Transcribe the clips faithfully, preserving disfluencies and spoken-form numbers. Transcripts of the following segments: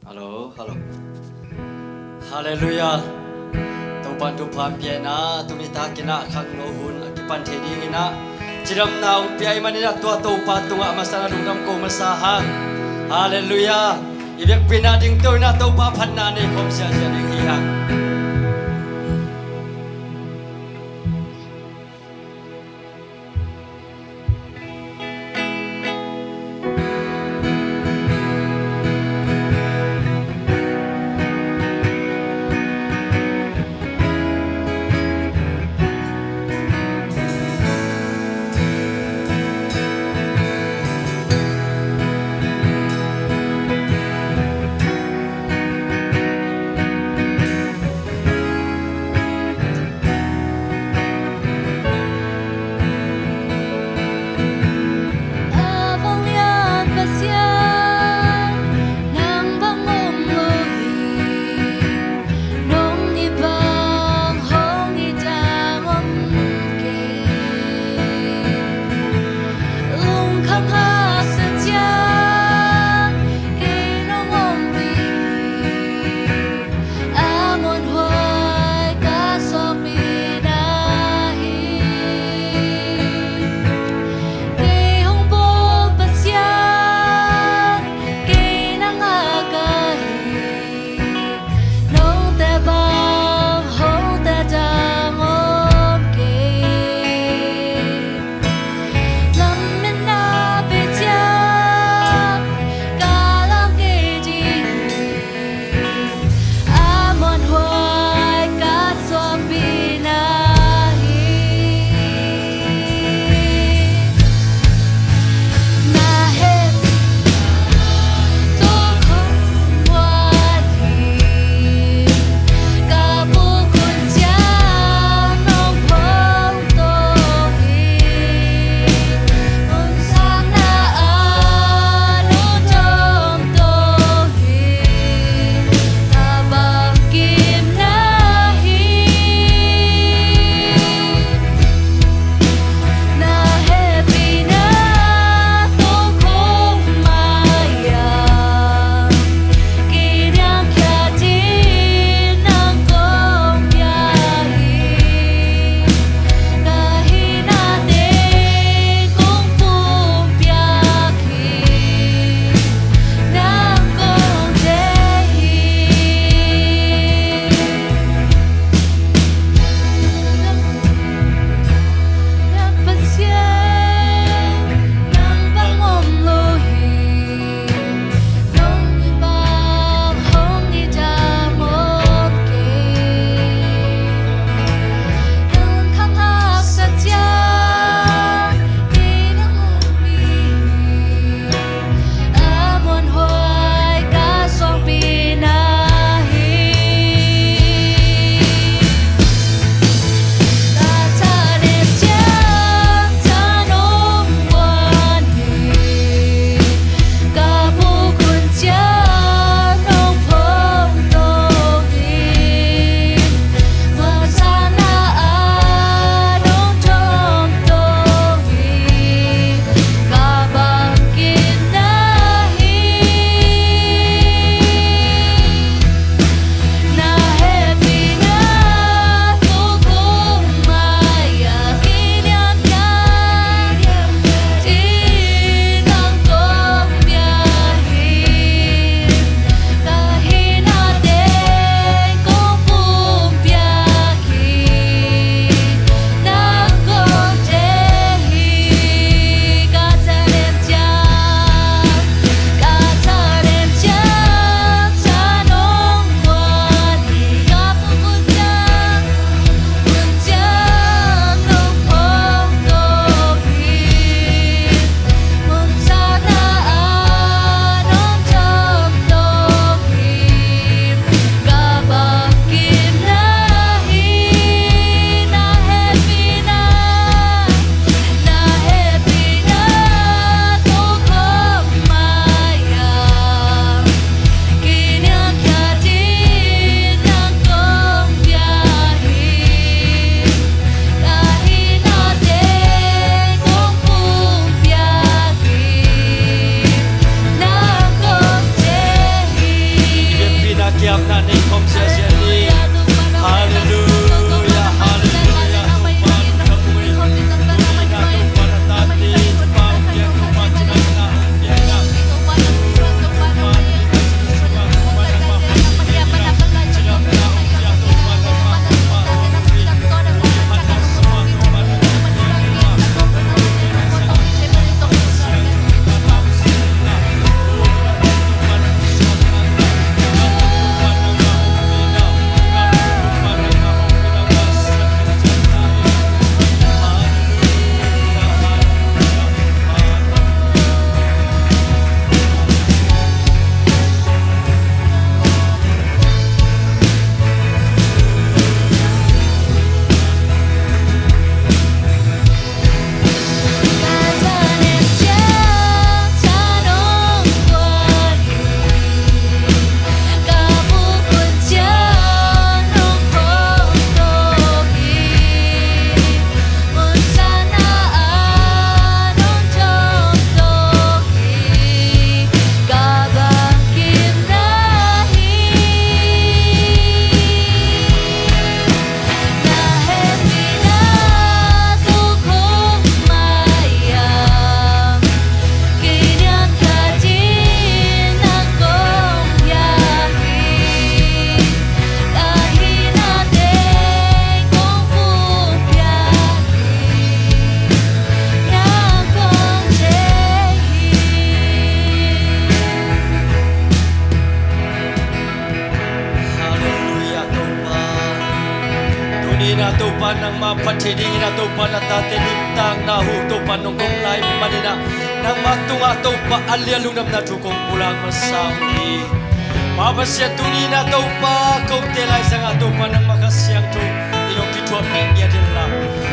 Hallo, hallo. Halleluiah. Topa'n thupha pia in ah, tuni takin ah khangno hun a kipan thei dingin ah cidamna hong pia ahih manin ah, tua Topa tungah masa-in ah lungdam ko masa hang. Halleluiah. I biakpiakna ding to in ah Topa phatna nei khawm ziahziah ding hi hang. Pa, nangmah phat theih dingin ah Topa, na tate nuntakna uh Topa nong kong lai manin ah, nangmah tungah Topa a lian lungdamna thu kong pulak masa uh hi. Pa Pasian, tuni-in ah Topa, kote laizangah Topa nangmah Kha Siangtho in hong kithuahpih ngiat inla,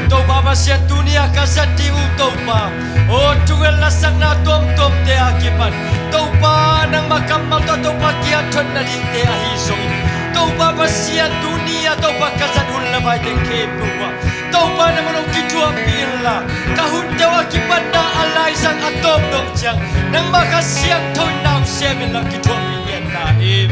Topa Pasian, tuni-a ka zat ding uh Topa, aw thunget lasakna tuamtuamte a kipan Topa nangmah kammal tawh Topa kiat thot nadingte ahi zongin, Topa Pasian, tuni-a Topa ka zat hun le vai teng khempeuh ah Topa nangmah hong kithuahpih inla, ka hunte uh a kipatna a laizang a tawp dong ciang nangmah Kha Siangtho in na hong sem inla kithuahpih ngiat ta in.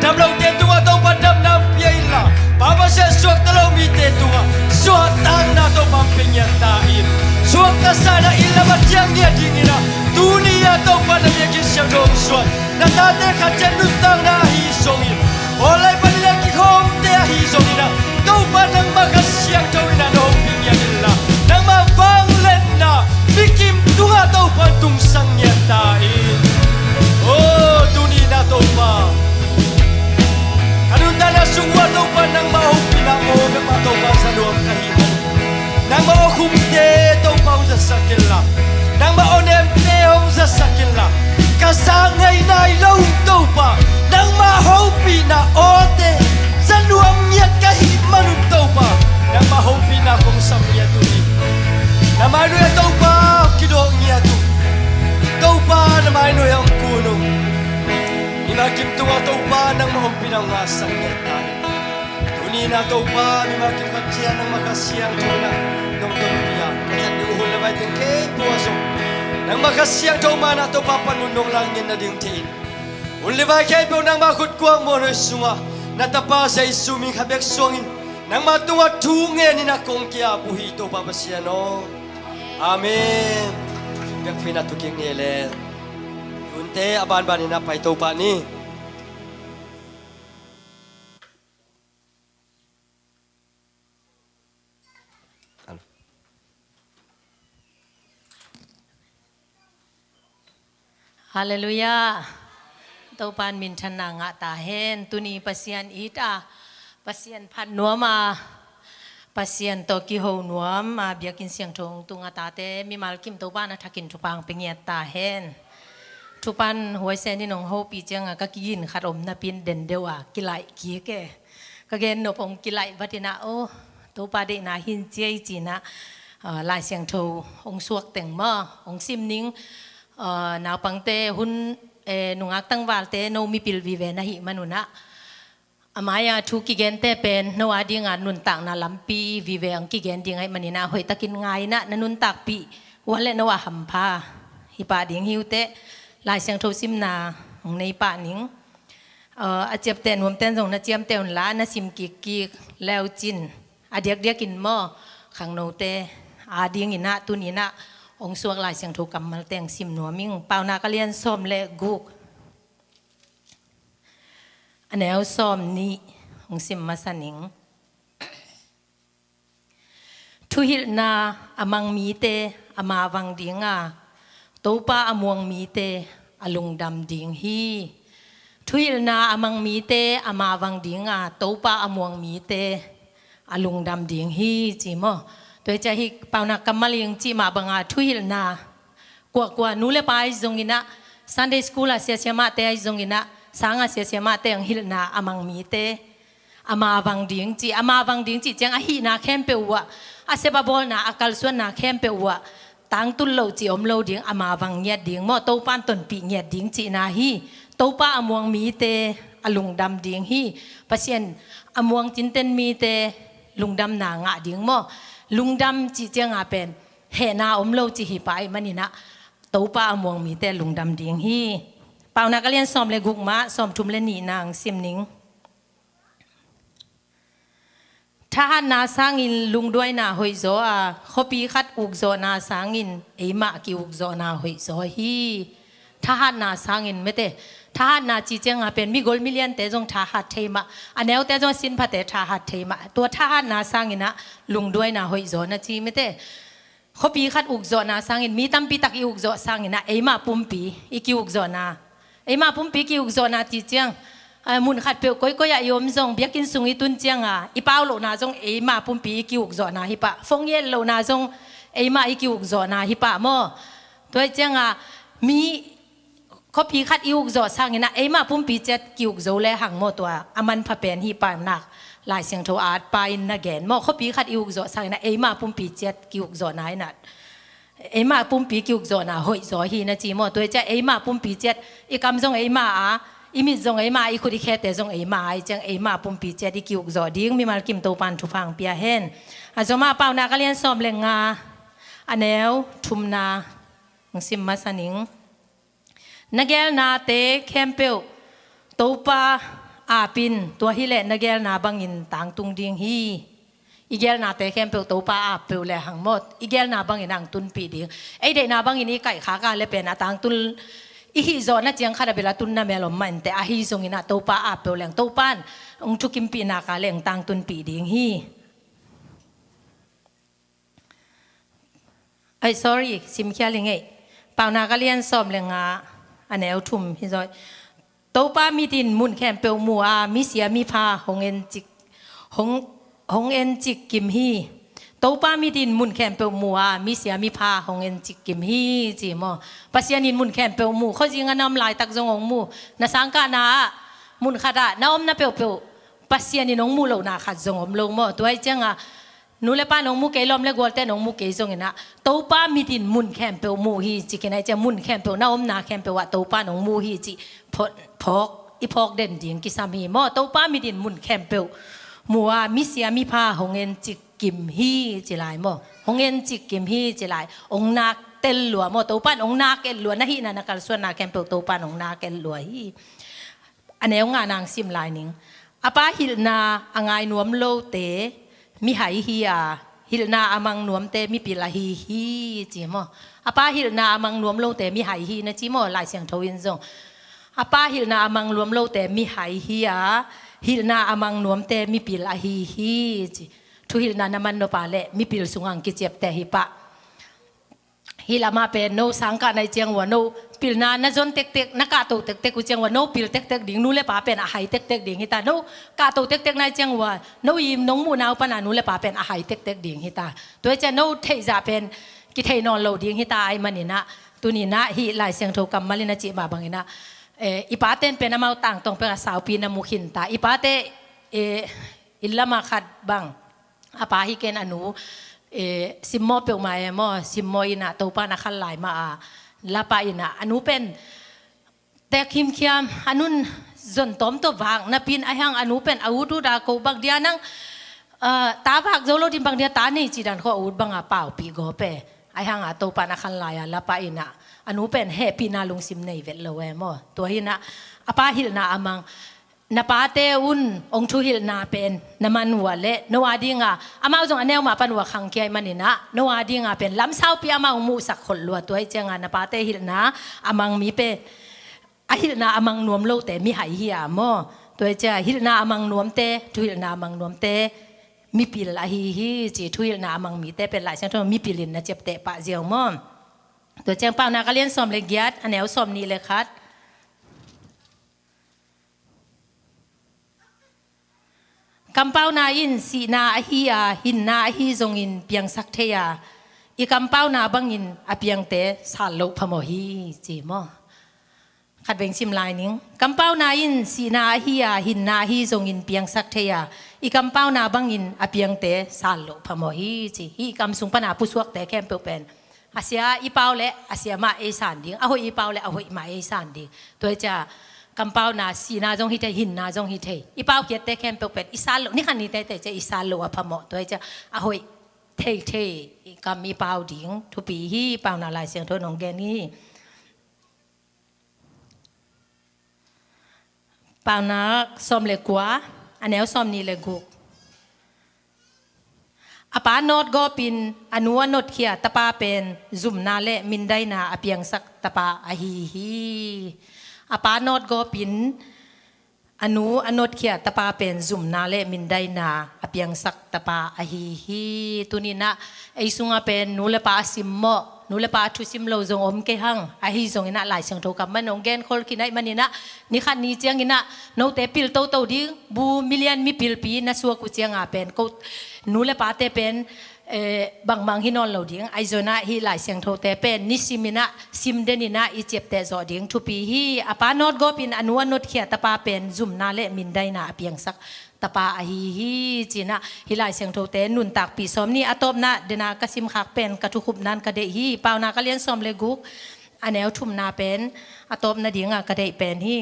Damlote tungah Topa damna pia inla, Pa Pasian, suakta lo mite tungah suahtakna Topa hong pia ngiat ta in. Suakta sa-in ah inn lam a ciang ngiat dingin ah tuni-a Topa na biakinn siangtho hong suah na tate khat ciat nuntakna ahi zongin, online panin a kikhawmte ahi zongin ah Topa nangmah Kha Siangtho in ah na hopih ngiat inla, nangmah vangliatna mikim tungah Topa tungsak ngiat ta in. Aw tuni-in ah Topa, ka nuntakna sung uah Topa nangmah hopihna aw bek mah Topa za nuam ka hih man, nangmah aw khumte Topa hong zasak inla, nangmah aw nemte hong zasak inla, ka za ngei nai lo Topa, nangmah hopihna awte za nuam ngiat ka hih man un Topa, nangmah hopihna kong sam ngiat uh hi. Na mai nuai-ah Topa kidawk ngiat uh, Topa na mai nuai-ah hong kun uh. Mimal kim tungah Topa nangmah ompihna hong ngahsak ngiat ta in. Tuni-in ah Topa, mimal kim khat ciat nangmah Kha Siangtho in ah nong tonpih a, ka zat ding uh hun le vai teng khempeuh ah zong nangmah Kha Siangtho man ah Topa panmun nong lang ngiat nading thei in. Hun le vai khempeuh nangmah khut kuang muanhuai sungah na Tapa Jesu min khat bek suangin nangmah tungah thu ngenin ah kong ki-ap uh hi Topa Pasian aw. Amen. Biakpiakna thukik ni le hunte a banbanin ah pai to pah ni. Halleluiah. Topa in minthanna ngah ta hen. Tuni Pasian it a, Pasian phat nuam a, Pasian tawh kiho nuam a biakinn siangtho hong tung a tate mimal kim Topa in a thakin thupha hong pia ngiat ta hen. Thupha in huaisen in hong hopih ciangah ka kigin khat om napi in den deuh a kilaih kik e. Ka gen nop hong kilaih vat in ah, aw Topa deihna hi in ci ei ci-in ah, ah, Lai Siangtho hong suak teng maw hong sim ning. Ah, naupangte hun, eh, nungak tangvalte no mipil vive na hih man un ah, a mai-a thu kigente pen no a dinga nuntakna lampi vive hong kigen ding ahih manin ah hoihtakin ngai in ah na nuntakpih uh a leh no a hampha hi pah ding hi uh teh. Lai Siangtho simna hong nei pah ning. A ciapteh nuamte in zong na ciamteh unla, na sim kikkik leucin a diakdiakin maw khangnote a dingin ah tuni-in ah hong suak Lai Siangtho kammalte hong sim nuam ing. Paunak a lian sawm le guk, a neu sawm nih hong sim masa ning. Thuhilhna a mang mite a mavang ding a, Topa a muang mite a lungdam ding hi. Thuhilhna a mang mite a mavang ding a, Topa a muang mite a lungdam ding hi ci maw? Tua hi ciah hih paunak kammal ing cih mah banga thuhilhna kuahkuah nu le pa ahi zongin ah, Sunday school ah siasia mahte ahi zongin ah, sang ah siasia mahte hong hilhna a mang mite a mavang ding cih, a mavang ding cih ciang a hihna khempeuh uh ah, a sep a bawlna a kalsuanna khempeuh uh ah tangtun loh cih om lo ding, a mavang ngiat ding maw, Topa in tonpih ngiat ding cihna hi. Topa a muang mite a lungdam ding hi. Pasian a muang cinten mite lungdamna ngah ding maw? Lungdam cih cianga pen hehna om lo cih hi pah ahih manin ah Topa a muang mite lungdam ding hi. Paunak a lian sawm le guk mah sawmthum le nihna hong sim ning. Thahatna sangin lungduaina hoihzaw a, khuapi khat ukzawhna sangin eimah ki-ukzawhna hoihzaw hi. Thahatna sangin mete, thahatna cih cianga pen migol miliante zong thahat thei mah, a neute zong a sinphate thahat thei mah. Tua thahatna sangin ah lungduaina hoihzaw na ci mete. Khuapi khat ukzawhna sangin mi tampi tak i ukzawh sangin ah eimah pumpi i ki-ukzawhna, eimah pumpi ki-ukzawhna cih ciang A, mun khatpeuh koikoi ah i om zong, biakinn sung i tun cianga i pau lohna zong eima pumpi i ki-ukzawhna hi pah, phone i et lohna zong eima i ki-ukzawhna hi pah maw. Tua hi cianga mi khuapi khat i ukzawh sanginah eima pumpi ciat ki-ukzo le hang maw, tua a manpha pen hi pah, nak Lai Siangtho a atpa in na gen maw. Khuapi khat i ukzawh sanginah eima pumpi ciat ki-ukzawhna inah eima pumpi ki-ukzawhna hoihzaw hi na ci maw. Tua hi ciah eima pumpi ciat, i kam zong eima a, i mit zong eima a, i khut i khete zong eima a, i ciang eima pumpi ciat i ki-ukzawh ding mimal kim Topan thupha hong pia hen. A zomah Paunak a lian sawm le nga, a neu thumna hong sim masa ning. Na geelnate khempeuh Topa aap in, tua hileh na geelna bangin tangtung ding hi. I geelnate khempeuh Topa aap peuh le hang maw, i geelna bangin hong tunpih ding. Ei deihna bangin i kaihkhak a le pen a tangtun, i hihzawhna ciang khat a bel a tunna mel om mah inteh, ahi zonginah Topa aap peuh leng Topan hong thukimpih nak a leng tangtunpih ding hi. Ai, sorry, simkhia ling ei. Paunak a lian sawm le nga, a neu thum hi zaw. Topa mit in mun khempeuh mu a, misia mipha hong encik, hong, hong encik kim hi. Topa mit in mun khempeuh mu a, misia mipha hong encik kim hi, ci maw. Pasian in mun khempeuh mu, khuazing a na om laitak zong hong mu. Na sangkahna ah mun khat ah na omna peuhpeuh Pasian in hong muh lohna khat zong om lo maw. Tua hi cianga nu le pa nong mu kei, lawm le gualte nong mu kei zonginah Topa mit in mun khempeuh mu hi ci kinai ciang, mun khempeuh na omna khempeuh ah Topa nong mu hi ci phawk, phawk, i phawk den ding kisam hi maw. Topa mit in mun khempeuh mu a, misia mipha hong encik kim hi ci lai maw. Hong encik kim hi ci lai. Hong nak tel lua maw. Topan hong nak et lua, na hihna na kalsuanna khempeuh Topan hong nak et lua hi. A neu nga nang sim lai ning. A pa hilhna a ngai nuam lote mihai hi a, hilhna a mang nuamte mipil ahi hi, ci maw. A pa hilhna a mang nuam lote mihai hi na ci maw, Lai Siangtho in zong. A pa hilhna a mang nuam lote mihai hi a, hilhna a mang nuamte mipil ahi hi, ci. Thuhilhna na man nop a le mipil sungah kiciapteh hi pah. Hih lamah pen no sangkah nai ciang ua, no pilna na zon tektek, na kahto tektek uh ciang ua, no pil tektek ding, nu le pa pen a hai tektek ding hita. No kahto tektek nai ciang ua, no i nong muhna uh pana nu le pa pen a hai tektek ding hita. Tua hi ciang no theihzah pen kithei nawn lo ding hita. Ahih maninah tuninah hih Lai Siangtho kammal in a cih mah banginah, eh, i paten pen amau tangtong pek a saupi na mu khinta. I pate, eh, inn lamah khat bang a pa hi ken a nu, eh, simmawh peuhmah e maw, simmawh inah Topa na khan lai mah a, lapah inah a nu pen tek himkhiam, a nun zon tawm tawh vak napi in, ahi hang a nu pen a ut ut a, ko bang dia nang, ah, ta vak zo lo ding, bang dia ta nei ci dan khawh a ut banga paupih gawp e. Ahi hang a Topa na khan lai a, lapah inah a nu pen hehpihna lungsim nei vet lo e maw. Tua hinah a pa hilhna a mang na pate un hong thuhilhna pen na man uh a leh no a dinga, amau zong a neu mah pan uh a khangkhia ahih maninah no a dinga pen lamsaupi amau hong muhsak kholh lua. Tua hi cianga na pate hilhna a mang mi pen, a hilhna a mang nuam lote mihai hi a maw. Tua hi cianga hilhna a mang nuamte, thuhilhna a mang nuamte mipil ahi hi, ci. Thuhilhna a mang mite pen Lai Siangtho mipil in na ciapteh pah ziau maw. Tua ciang Paunak a lian sawm le giat, a neu sawm nih le khat. Kampauna in sihna ahi a, hinna ahi zongin piangsak thei a, i kampauna bangin a piangte sal loh phamawh hi, ci maw. Khat veng sim lai ning. Kampauna in sihna ahi a, hinna ahi zongin piangsak thei a, i kampauna bangin a piangte sal loh phamawh hi, ci. Hih kam sung pana pusuakte khempeuh pen a sia i pau le a sia mah ei san ding, a hoih i pau le a hoih mah ei san ding. Tua hi cia kampauna sihna zong hi thei, hinna zong hi thei. I paukhiatte khempeuh pen i sal loh, ni khat ni teitei cia i sal loh a phamawh. Tua hi cia a hoih theithei i kam i pau ding thupi hi. Pauna Lai Siangtho nong gen hi. Paunak sawm le kua, a neu sawm nih le guk. A pa nawtgawpin a nu a notkhia tapa pen zumna le mindaina a piangsak tapa ahi hi. A pa nawtgawpin a nu a notkhia tapa pen zumna le mindaina a piangsak tapa ahi hi. Tuninah ei sunga pen nu le pa a simmawh, Nu le pa thusim lo zong om kei hang. Ahi zongin ah Lai Siangtho kammal in hong genkhol khin ahih manin ah, ni khat ni ciangin ah note pil toto ding, bu milian mipilpi na suak uh ciang a pen ko nu le pate pen, eh, bangbang hi nawn lo ding. Ahi zongin ah hih Lai Siangthote pen nisimin ah sim denin ah i ciapteh zawh ding thupi hi. A pa nawtgawpin a nu a notkhia tapa pen zumna le mindaina a piangsak tapa ahi hi, ci-in ah hih Lai Siangthote nuntakpih sawm ni. A tawpna dena ka simkhak pen ka thukhupna in ka deih hi. Paunak a lian sawm le guk, a neu thumna pen a tawpna dinga ka deih pen hi.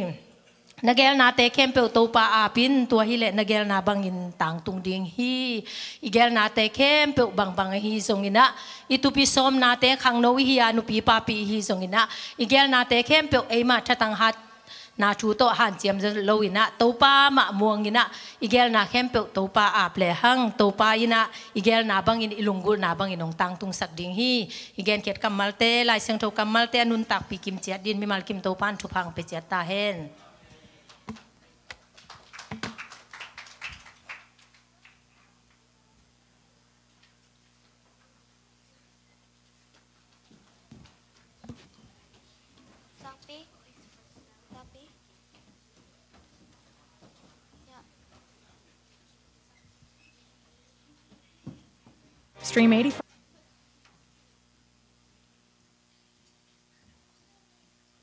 Na geelnate khempeuh Topa ap in, tua hileh na geelna bangin tangtung ding hi. I geelnate khempeuh bangbang ahi zongin ah, i tupi sawmnate khangno i hi a, nupi papi i hi zongin ah, i geelnate khempeuh eima thatang hat na thu tawh hanciam loin ah, Topa mah muangin ah, i geelna khempeuh Topa ap lehang, Topa in ah i geelna bangin, i lunggulhna bangin hong tangtungsak ding hi. I genkhiat kammalte, Lai Siangtho kammalte a nuntakpih kim ciat dingin mimal kim Topa in thupha hong pia ciat ta hen. Stream eighty-five.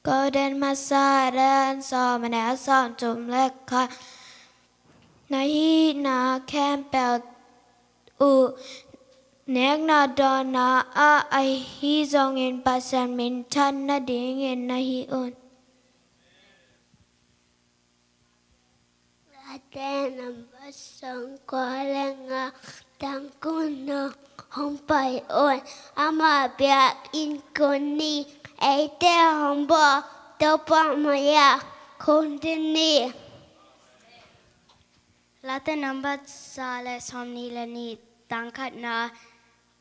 Korinth masa a lian sawm, a neu sawmthum le khat. Na hihna khempeuh uh nekna dawnna ah ahi zongin Pasian minthan nadingin na hih un. Late namba sawmkua le nga, tang khatna hong pai un. Amah biakinn kong ni, eite hong bawl Topa mai-ah kong tun ni. Late namba za le sawmnih le nih, tang khatna.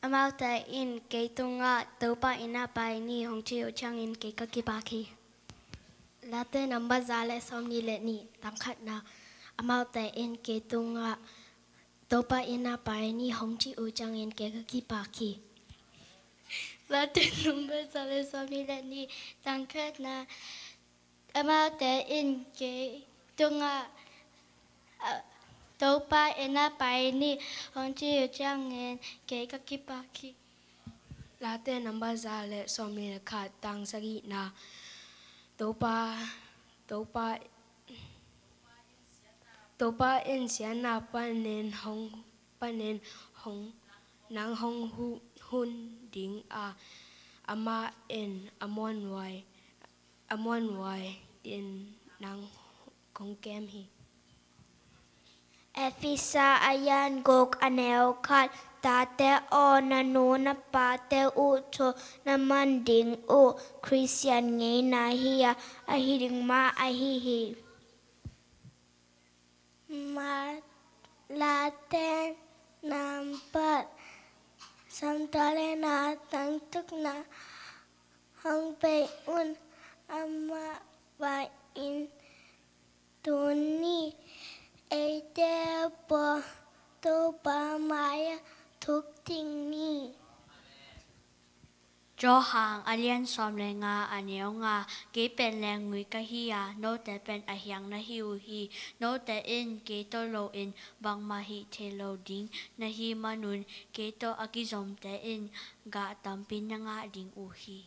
Amaute in kei tungah Topa inn ah pai ni hong ci uh ciangin kei ka kipak hi. Late namba za le sawmnih le nih, tang khatna. Amaute in kei tungah Topa inn ah pai ni hong ci uh ciangin kei ka kipak hi. Late namba za le sawmnih le nih, tang khatna. Amaute in kei tungah, ah, Topa inn ah pai ni hong ci uh ciangin kei ka kipak hi. Late namba za le sawmnih le khat, tang sagihna. Topa, Topa, Topa in siatna panin hong, panin hong, nang hong hu-, hun ding a, amah in a muanhuai, a muanhuai in nang kong kem hi. Efesa a lian guk, a neu khat. Tate aw, na nu na pate uh tawh na man ding uh Khristian ngeina hi a, ahi ding mah ahi hi. Late namba sawmthum le nga, tang thumna. Hong pai un, amah biakinn tun ni, eite bawl Topa mai-ah thuk ding ni. Johan a lian sawm le nga, a neu nga. Kei pen leenggui ka hi a, note pen a hiang na hi uh hi. Note in kei tawh loin bangmah hih thei lo ding na hih manun, kei tawh a kizomte in gah tampi na ngah ding uh hi.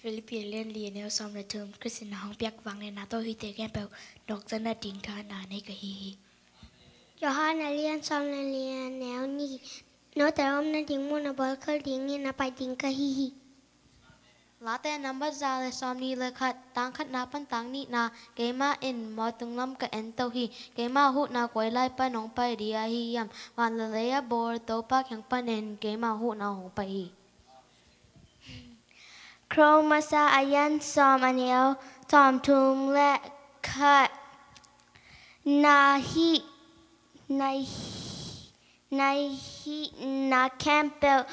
Philippi lian li a neu sawm le thum, Khrist in a hong piak vangliatna tawh hihte khempeuh nokzakna ding thahatna nei ka hi hi. Johan a lian sawm le li a neu nih, note omna ding mun a bawl khol dingin a pai ding ka hi hi. Late nambat za le sawmnih le khat, tang khatna pan tang nihna, keimah in mawtunglam ka en to hi. Keimah huhna koi lai pan hong pai ding ahi hiam? Van le lei a bawl Topa kiang panin keimah huhna hong pai hi. Kro masa a lian sawm a neu sawm thum le khat. Na hih, na hih, na hihna khempeuh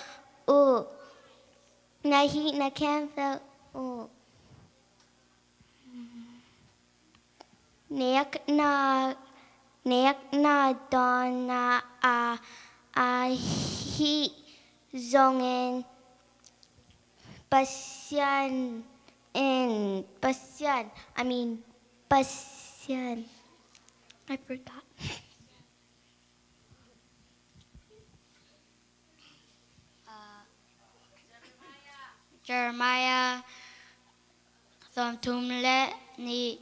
uh. Na hihna khempeuh uh. Nekna, nekna dawnna a, ahih zongin Pasian in, Pasian, I mean, Pasian. I forgot. Jeremiah sawmthum le nih,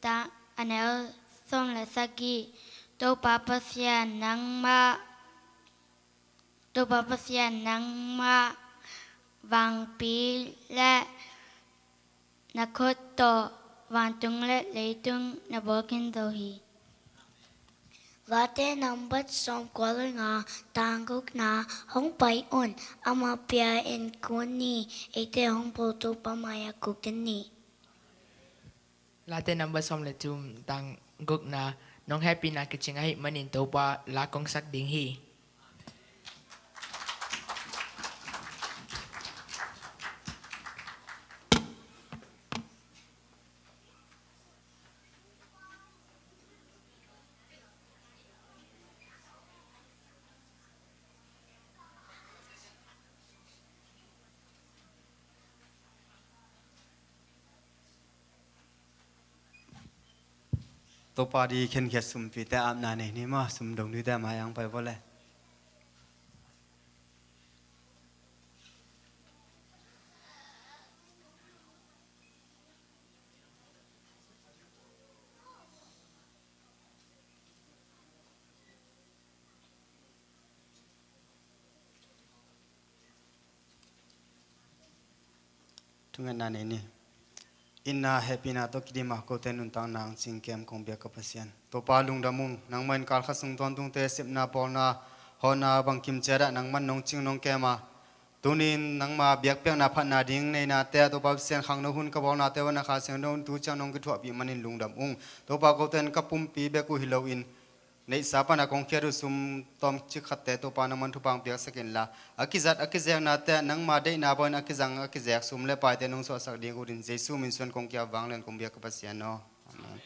tang a neu sawm le sagih. Topa Pasian nangmah, Topa Pasian nangmah vangpi le na khut tawh vantung le leitung na bawl khin zo hi. Late nambat sawmkua le nga, tang gukna. Hong pai un, amah pia in kun ni, eite hong bawl Topa mai-ah kuk den ni. Late nambat sawm le thum, tang gukna. Nong hehpihna kicing ahih manin Topa la kong sak ding hi. Topa di khenkhiat sumpite apna nei ni maw, sum dong dite mai-ah pai vawle. Thungetna nei ni. Itna hehpihna tawh kidim a kote nuntakna hong cingkem kong biak ka Pasian. Topa lungdam ung, nangmah in kalkhat sung tawntungte sepna, bawlna, hawhna bangkim ciat ah nangmah in nong cing nong kem a, tuni-in nangma biakpiakna phatna ding neinate ah Topa Pasian, khangno hun ka bawlnate uh ah na Kha Siangtho in tu ciang nong kithuahpih manin lungdam ung. Topa, kote in ka pumpi bek uh hi loin neihsa pana kong khiat uh sum tawmcik khatte Topa nangman thupha hong piaksak inla, a kizat a kizeknate ah nangma deihna bangin a kizang a kizek sum le paite nong suahsak ding uh in Jesu min suang kong ki-ap vanglian kong biak ka Pasian aw. Amen.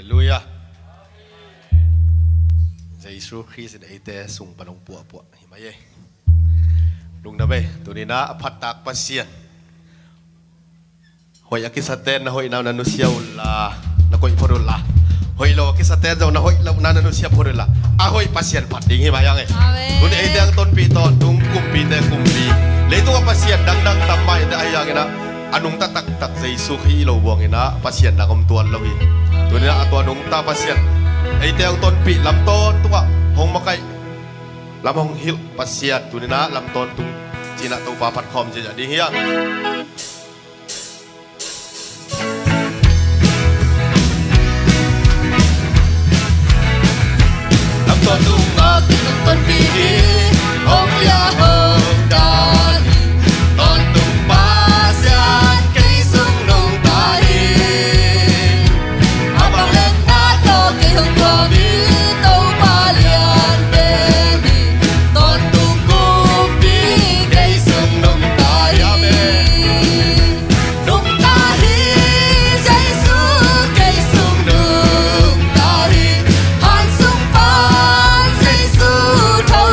Halleluiah. Jesu Khrist in eite sung pan hong puahpuah hi mai ei. Lungdam ei. Tuni-in ah a phattak Pasian, hoih a kisate'n na hoihna uh na nusia unla, na koih phot unla, hoih lo a kisate'n zong na hoih lohna na nusia phot unla, a hoih Pasian phat ding hi mai hang ei. Amen. Tuni eite hong tonpih tawntung kumpite kumpi, leitung a pasian dangdang tam mah eite ahi hangin ah, a nungta taktak Jesu hi lo buangin ah pasian dang om tuan lo hi. Tuni-in ah a tua nungta Pasian, eite hong tonpih, lam tawntungah hong makaih, lam hong hilh Pasian, tuni-in ah lam tawntung ci-in ah Topa phat khawm ziahziah ding hi hang. Lam tawntung, lam tawntung hi, hong lia hong ta hi, tawntung Pasian kei sung nungta hi. A vangliatna tawh kei hong tuam hi, Topa lian pen hi, tawntung kumpi kei sung nungta hi. Nungta hi, Jesu kei sung nungta hi. Han sung pan Jesu tho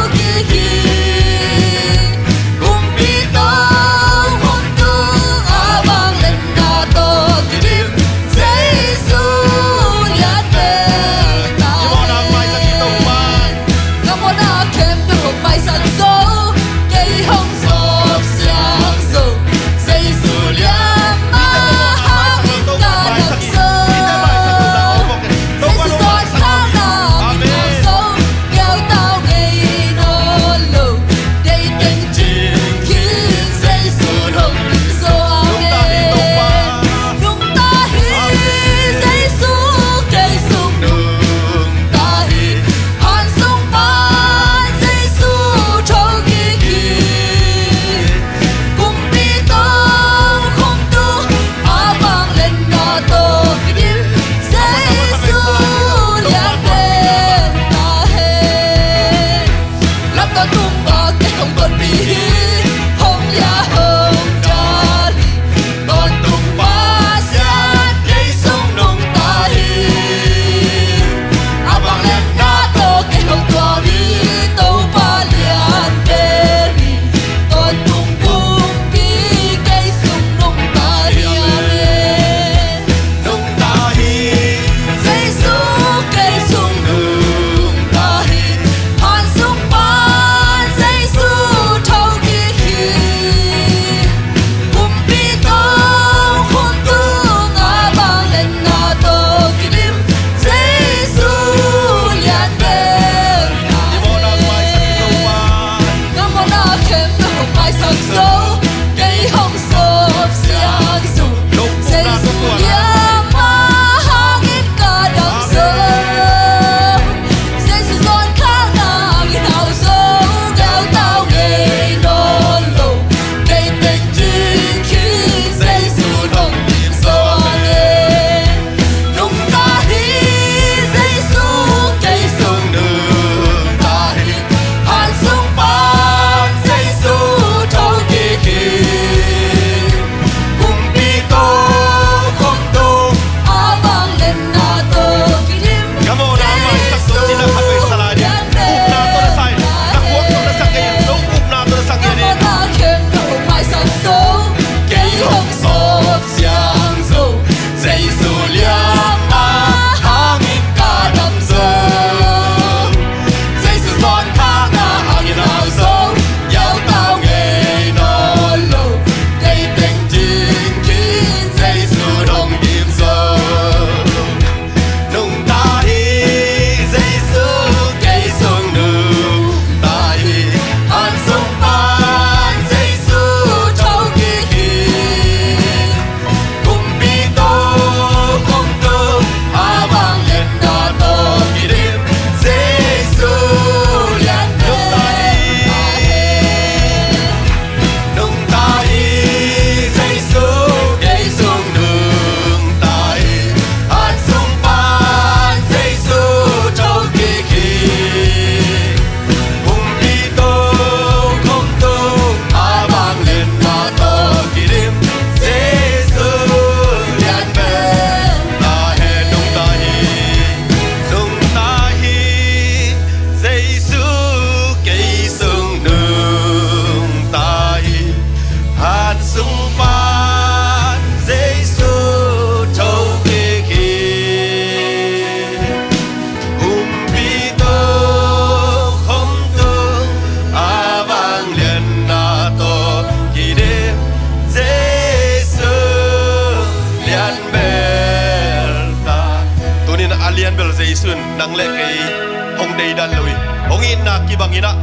Deidan lo hi. Hong itna kibang in ah,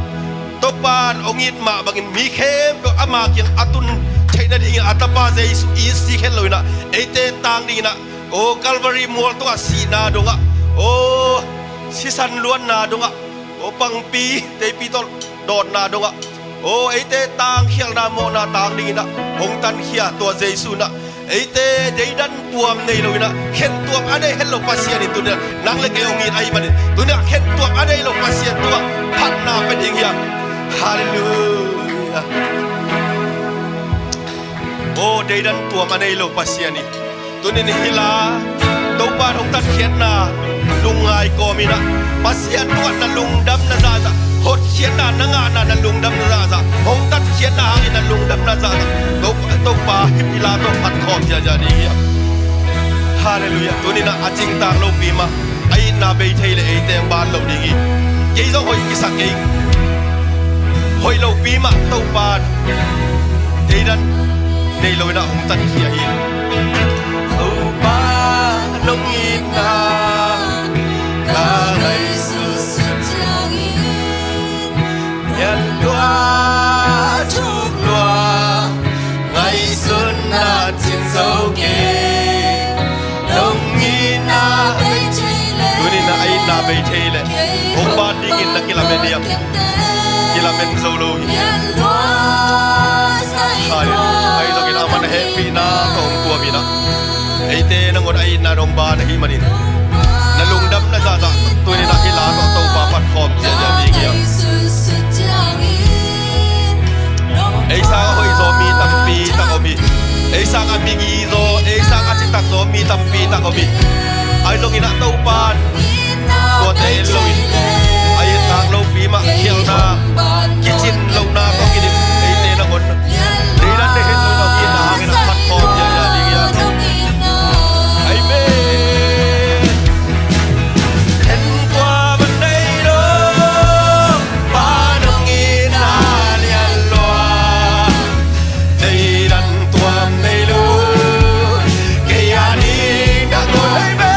Topa in hong it mah bangin mi khempeuh ama kiang a tun theih nadingin a tapa Jesu it sik het lo in ah, eite tang dingin ah, aw Calvary mual tungah sihna dongah, aw sisan luanna dongah, aw pangpi teipi tawh dawnna dongah, aw eite tangkhialhna mawhna tang dingin ah hong tankhia tua Jesu in ah, eite deidan tuam nei lo in ah, khen tuam a nei het lo Pasian in tuni-ah nang le kei hong it ahih manin, tuni-ah khen tuam a nei lo Pasian tungah phatna pia ding hi hang. Halleluiah. Aw deidan tuam a nei lo Pasian in tuni-in hih la Topa in hong tatkhiatna lungngai kawm in ah, Pasian tungah na lungdamna zahzah, hotkhiatna na ngahna na lungdamna zahzah, hong tatkhiatna hangin na lungdamna zahzah, Topa, Topa hih la tawh phat khawm ziahziah ding hi hang. Halleluiah. Tuni-in ah a cingtak lopi mah a itna bei thei leh eite hong ban loh ding hi. Kei zong hoih kisa kei. Hoih lopi mah Topa in deidan nei lo in ah hong tankhia hi. Topa nong itna ka ngaihsut suk ciangin, ngiat lua, thuk lua, ngaihsutna cin zo kei. Nong itna bei thei leh, tuni-in ah a itna bei thei leh hong ban dingin na kilamen hiam? Kilamen zo lo hi. Halleluiah. Ahi zongin amah na hehpihna tawh hong tuam in ah, eite nangawn a itna dong ban ahih manin, na lungdamna zahzah tuni-in ah hih la tawh Topa phat khawm ziahziah ding hi hang. Ei sangah hoihzaw mi tampi tak om hi. Ei sangah migi zaw, ei sangah citak zaw mi tampi tak om hi. Ahi zongin ah Topa in tuate en lo in, a ittak lopi mah khialhna, kicin lohna tawh kidim eite nangawn deidan nei het lo in ah, hong itna hangin ah phat khawm ziahziah ding hi hang. Amen. Khen tuam a nei lo, Pa nong itna lian lua, deidan tuam nei lo, kei a ding na ngawi ve.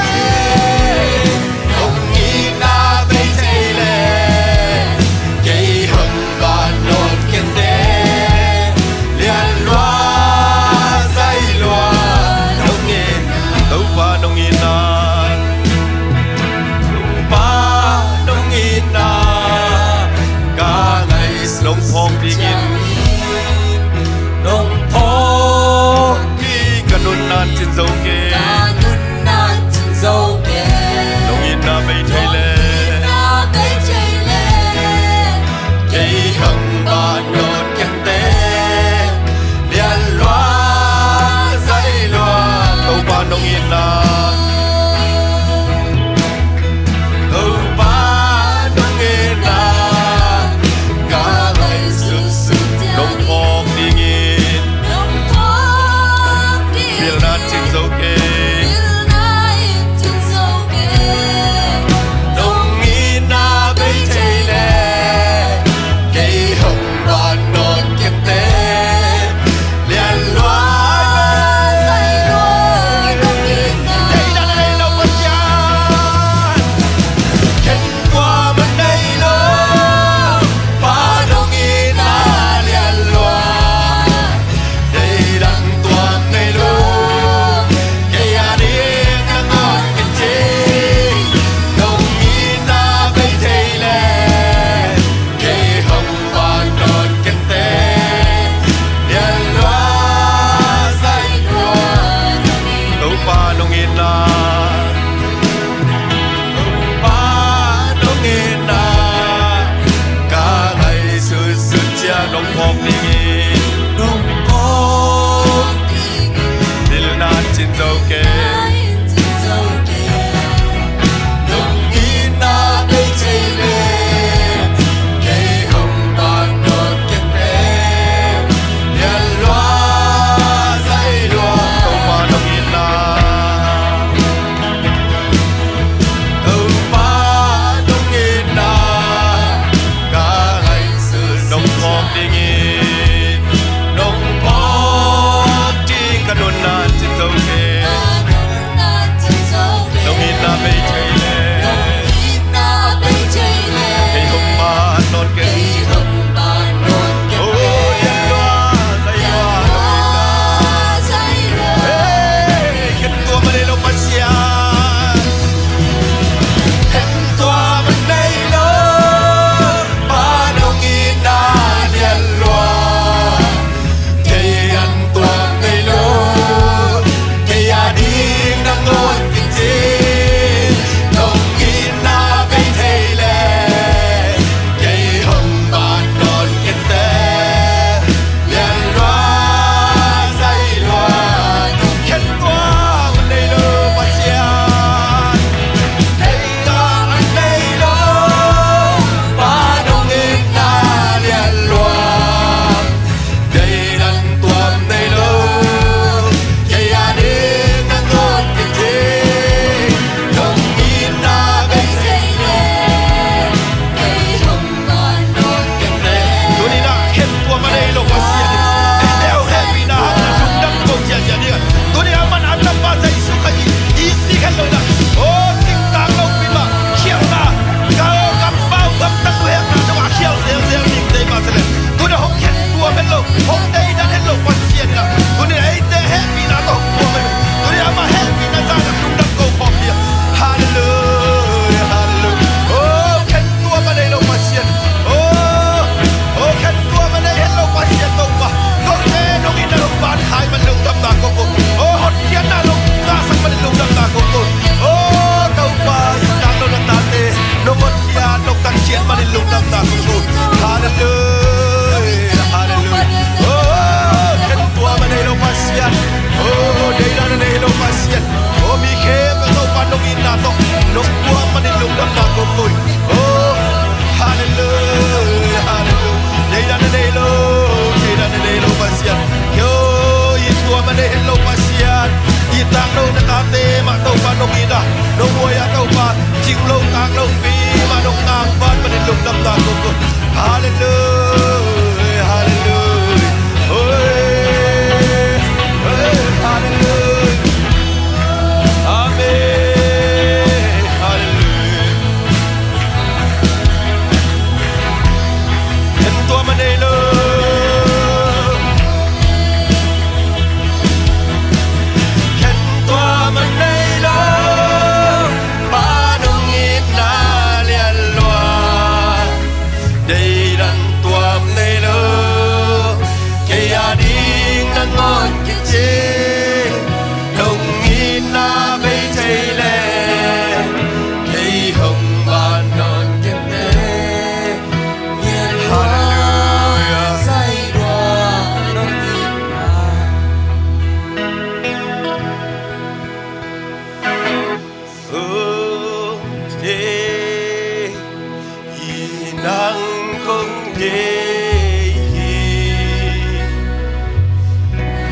hi,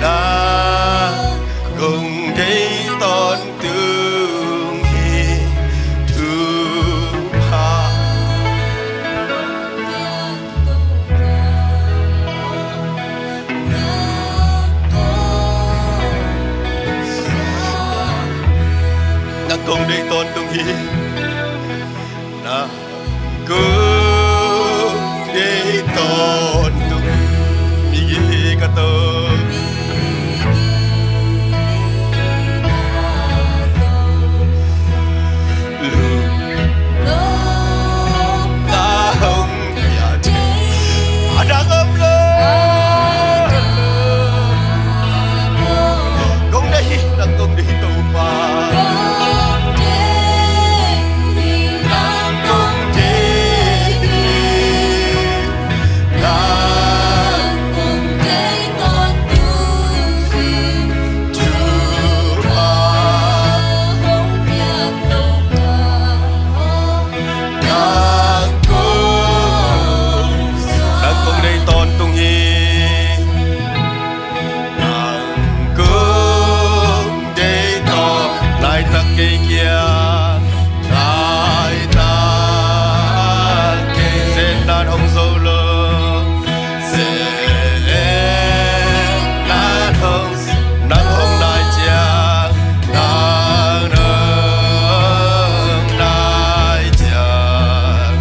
na kong deih tawntung hi, thupha. Nang kong deih tawntung hi. Nang kong deih tawntung hi. Ka to. Lungdam na hong pia thei a dang om lo. Kong deih hi, nang kong deih hi Topa. Nang kong deih hi, nang kong deih tawntung hi. Thupha hong piak Topa aw, nang kong, nang kong deih tawntung hi. Nang kong deih tawn, laitak kei kia, laitak kei, zen nan hong zo lo, zen nan hong, nang hong nai ciang, nang hong nai ciang,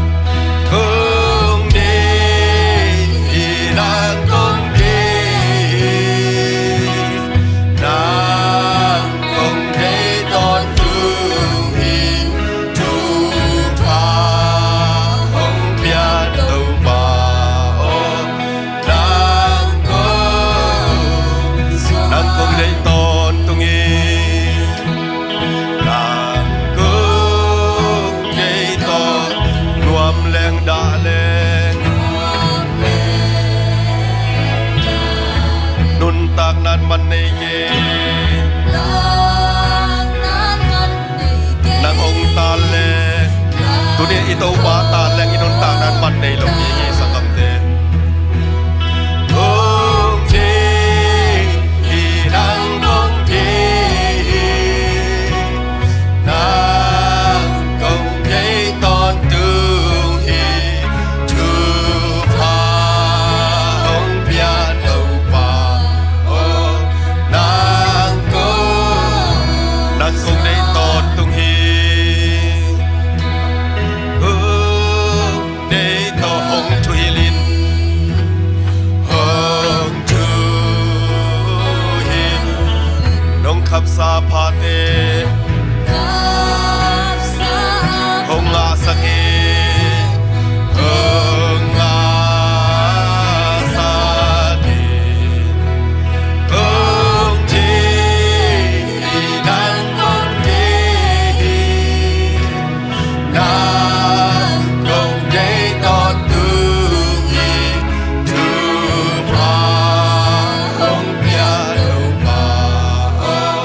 kong deih hi, nang kong deih hi, nang kong deih tawntung hi. Thupha hong pia Topa aw, nang kong, nang kong deih tawntung hi. Nang kong deih tawn, nuam leng dah leng, nuntak nan man nei kei. Nang hong tan leng, tuni i Topa tan leng i nuntak nan man nei lo hi, i sanggamte. Kong deih hi, nang kong deih hi, nang kong deih tawntung hi. Thupha hong pia Topa aw, nang kong, nang kong deih tawntung hi. Kong deih tawn, hong thuhilh in, hong thuhilh in, nong khapsa phate hong ngahsak hi, hong ngahsak hi. Kong deih hi, nang kong deih hi, nang kong deih tawntung hi. Thupha hong pia Topa aw,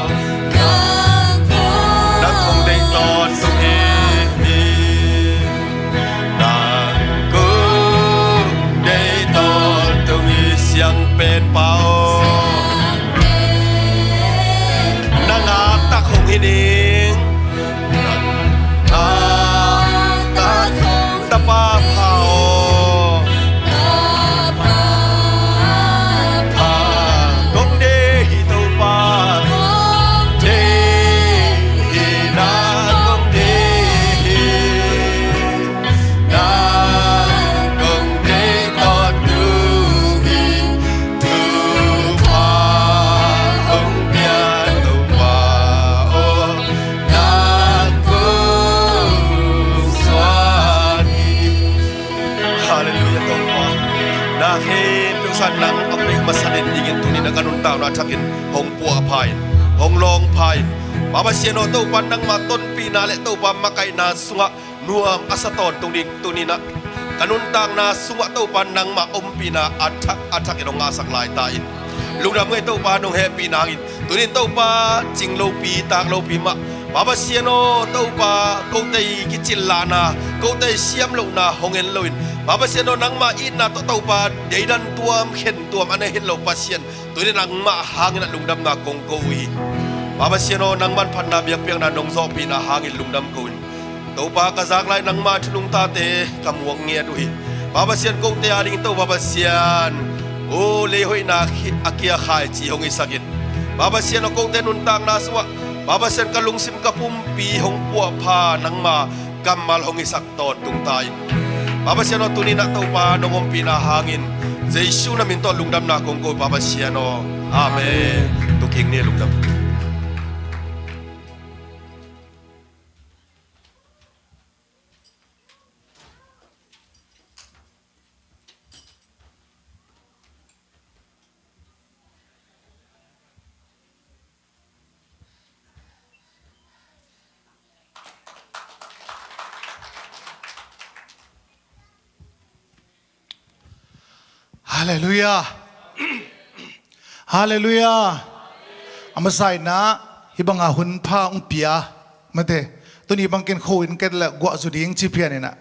nang kong, nang kong deih tawntung hi. Nang kong deih tawntung hi, siangpen pa aw. Nang a tak hong hi ning. Nang a tak hong, Tapa pha aw. Tapa pha. Kong deih hi Topa. Kong deih hi, nang kong deih hi. Nang kong deih tawntung hi. Thupha hong pia Topa aw, nang kong suan hi. Halleluiah Topa. Na khempeuh sangin nang a pek masa den dingin tuni-in ka nuntakna thakin hong puahpha in, hong lawngpha in. Pa Pasian aw, Topa nangmah tonpihna le Topa makaihna sungah nuam a sa tawntung ding tuni-in ah ka nuntakna sungah Topa nangmah ompihna a thak a thakin hong ngahsak lai ta in. Lungdam ngei Topa, nong hehpihna hangin tuni-in Topa cing lopi tak lopi mah Pa Pasian aw, Topa, kote i kicillahna, kote i siam lohna hong en loin, Pa Pasian aw, nangma itna tawh Topa, deidan tuam khen tuam a nei het lo Pasian, tuni nangmah hangin ah lungdamna kong ko uh hi. Pa Pasian aw, nangman phatna biakpiakna nong zawhpihna hangin lungdam ko in, Topa, ka zak lai nangma thu nungtate ka muang ngiat uh hi. Pa Pasian, kote ading Topa Pasian, o, lei hoihna khi-, a kia khaici hong hisakin, Pa Pasian aw, kote nuntakna sungah, Pa Pasian, ka lungsim ka pumpi hong puahpha nangma kammal hong hisak tawntung ta in, Pa Pasian aw, tuni-in ah Topa nong ompihna hangin Jesu na min tawh lungdamna kong ko, Pa Pasian aw. Amen. Amen. Tuking ni lungdam. Halleluiah. Halleluiah. A masa in ah hih banga hun pha hong pia, mate, tuni bangin kho in ket le guah zu ding ci pian in ah,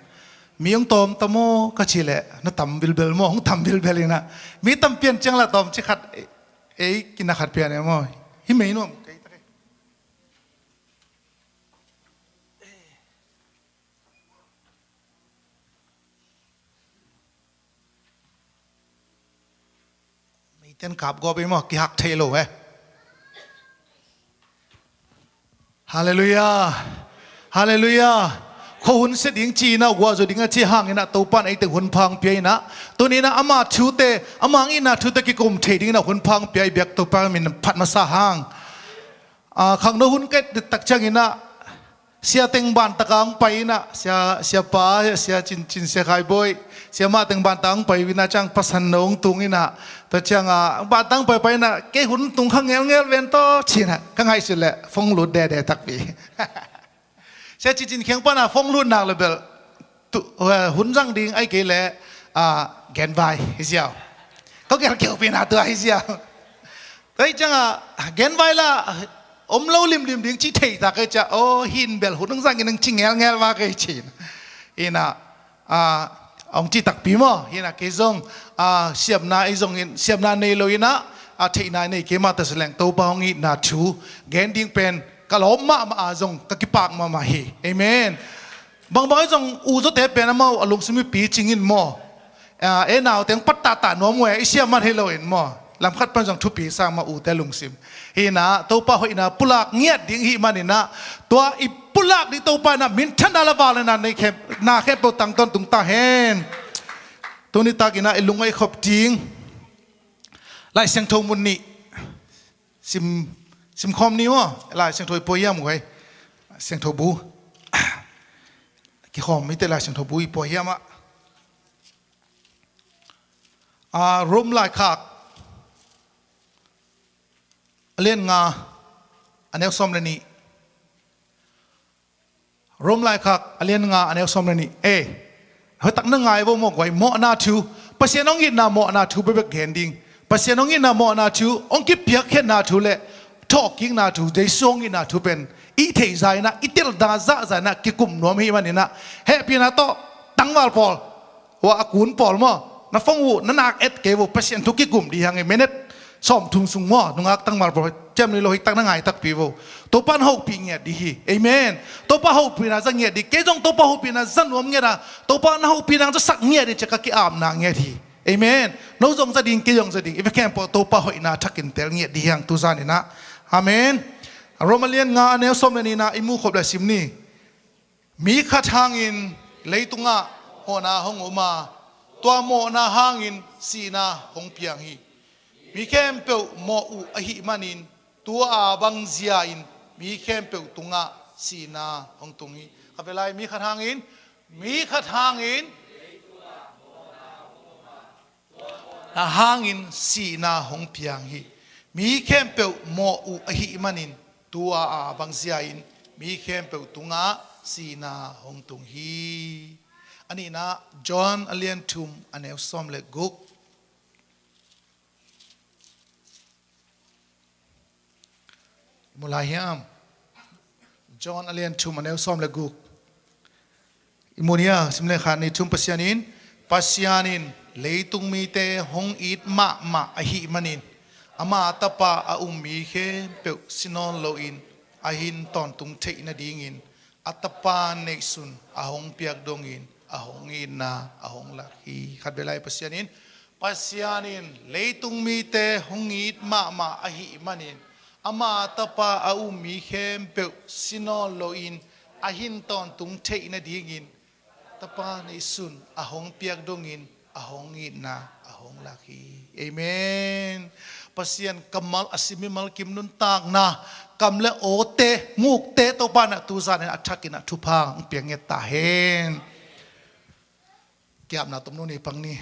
mi hong tawm ta maw ka cih leh, na tam bilbel maw, hong tam bilbel in ah, mi tam pian ciang la tawm ci khat, ei, ei kina khat pian e maw. Hih mei nuam kei ta kei. Meiten kap gawp ei maw, kihak thei lo e. Halleluiah. Halleluiah. Khuahun sia ding ci-in ah, guah zu ding a ci hangin ah, Topa in ei teng hun pha hong pia in ah, tuni-in ah ama thute, ama hong itna thute kikum thei dingin ah hun pha hong pia i biak Topa min phat masa hang. Ah, khangno hun ket tak ciangin ah, sia teng bantaka hong pai in ah, sia, siapa, sia Cin, Cin, sia Khai Bawi, siamah teng bantaka hong pai in ah, ciang pasanno hong tung in ah, tua ciang ah, bantaka hong paipai in ah, kei hun tung kha ngelngel ven tawh ci in ah, ka ngaihsut leh phone lut dede takpi. Sia Cin, Cin kiang pan ah phone lut nak le bel, tu, eh, hun zang ding ahih kei leh, ah, genvai hi ziau. Ka gelh keuhpihna tua hi ziau. Tua hi ciangah genvai la om lo limlim ding ci thei ta kei ciah, aw, hih in bel hun hong zang in hong ci ngelngel va kei ci in. In ah, ah, hong ci takpi maw, hi in ah kei zong, ah, siamna ei zongin, siamna nei lo in ah, ah, theihna nei kei mah ta se leng Topa hong itna thu gen ding pen ka lawp mahmah a zong ka kipak mahmah hi. Amen. Bangbang ahi zong u zawte pen amau a lungsim i picing in maw, ah, e naute hong pat tahtah nuam uh e, i siam man hi lo in maw, lamkhat pan zong thupi sa mah ute lungsim. Hi in ah Topa hoihna pulak ngiat ding i hih manin ah, tua i pulak ding Topa in ah minthanna le vangliatna nei khem, na khempeuh tang tawntung ta hen. Tuni takin ah i lungngaih khop ding Lai Siangtho mun nih sim, simkhawm ni maw. Lai Siangtho i pua hiam uh ei? Siangtho bu. Kikhawm mite Lai Siangtho bu i pua hiam ah. Ah, Rom laikhak a lian nga a neu sawm le nih. Rom laikhak a lian nga a neu sawm le nih. Eh, hoihtak na ngai vo maw guai, mawhna thu. Pasian hong itna mawhna thu bekbek gen ding. Pasian hong itna mawhna thu, hong kipiakkhiatna thu le thawhkikna thu, Jesu hong itna thu pen i theih zah in ah, i telna zah zah in ah kikum nuam i hih manin ah, hehpihna tawh tangval pawl, hua a kun pawl maw, na phone uh na nak et kei vo, Pasian thu kikum dih hang e, minute sawmthum sung maw, nungak tangval pawl, ciam ni lo, hoihtak na ngai takpi vo. Topa in hopih ngiat dih hi. Amen. Topa hopihna za ngiat dih. Kei zong Topa hopihna za nuam ngiat a, Topa na hopihna za sak ngiat dih ci-a ka ki-apna ngiat hi. Amen. No zong za ding, kei zong za ding. I va khempeuh Topa hoihna thakin tel ngiat dih hi hang tu zan in ah. Amen. Rom a lian nga a neu sawm le nihna i mu khop le sim ni. Mi khat hangin leitungah mawhna hong om a, tua mawhna hangin sihna hong piang hi. Mi khempeuh mawh uh ahih manin, tua a bang zia-in mi khempeuh tungah sihna hong tung hi. Ka ve lai, mi khat hangin, mi khat hangin na hangin sihna hong piang hi. Mi khempeuh mawh uh ahih manin, tua a bang zia-in mi khempeuh tungah sihna hong tung hi. A nihna John a lian thum a neu sawm le guk. Mu lai hiam? John a lian thum a neu sawm le guk. I mu ni a, sim le khat, nih, thum. Pasian in, Pasian in leitung mite hong it mahmah ahih manin, ama Tapa a um mi khempeuh si nawn loin a hin tawntung theih nadingin a Tapa neihsun a hong piak dongin a hong itna a hong lak hi. Khat vei lai. Pasian in, Pasian in leitung mite hong it mahmah ahih manin, ama Tapa a um mi khempeuh si nawn loin a hin tawntung theih nadingin Tapa neihsun a hong piak dongin a hong itna a hong lak hi. Amen. Pasian kammal a si mimal kim nuntakna, kam le awte, mukte Topa in a tuzan in a thakin a thupha hong piak ngiat ta hen. Kiapna tomno ni pang ni.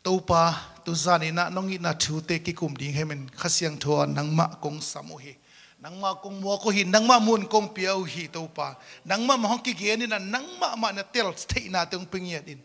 Topa, tuzan in a nong itna thute kikum ding hi men, Kha Siangtho ah nangmah kong sam uh hi. Nangmah kong muak uh hi, nangmah mun kong pia uh hi Topa. Nangmah mah hong kigen in a, nangmah mah na tel theihnate hong pia ngiat in.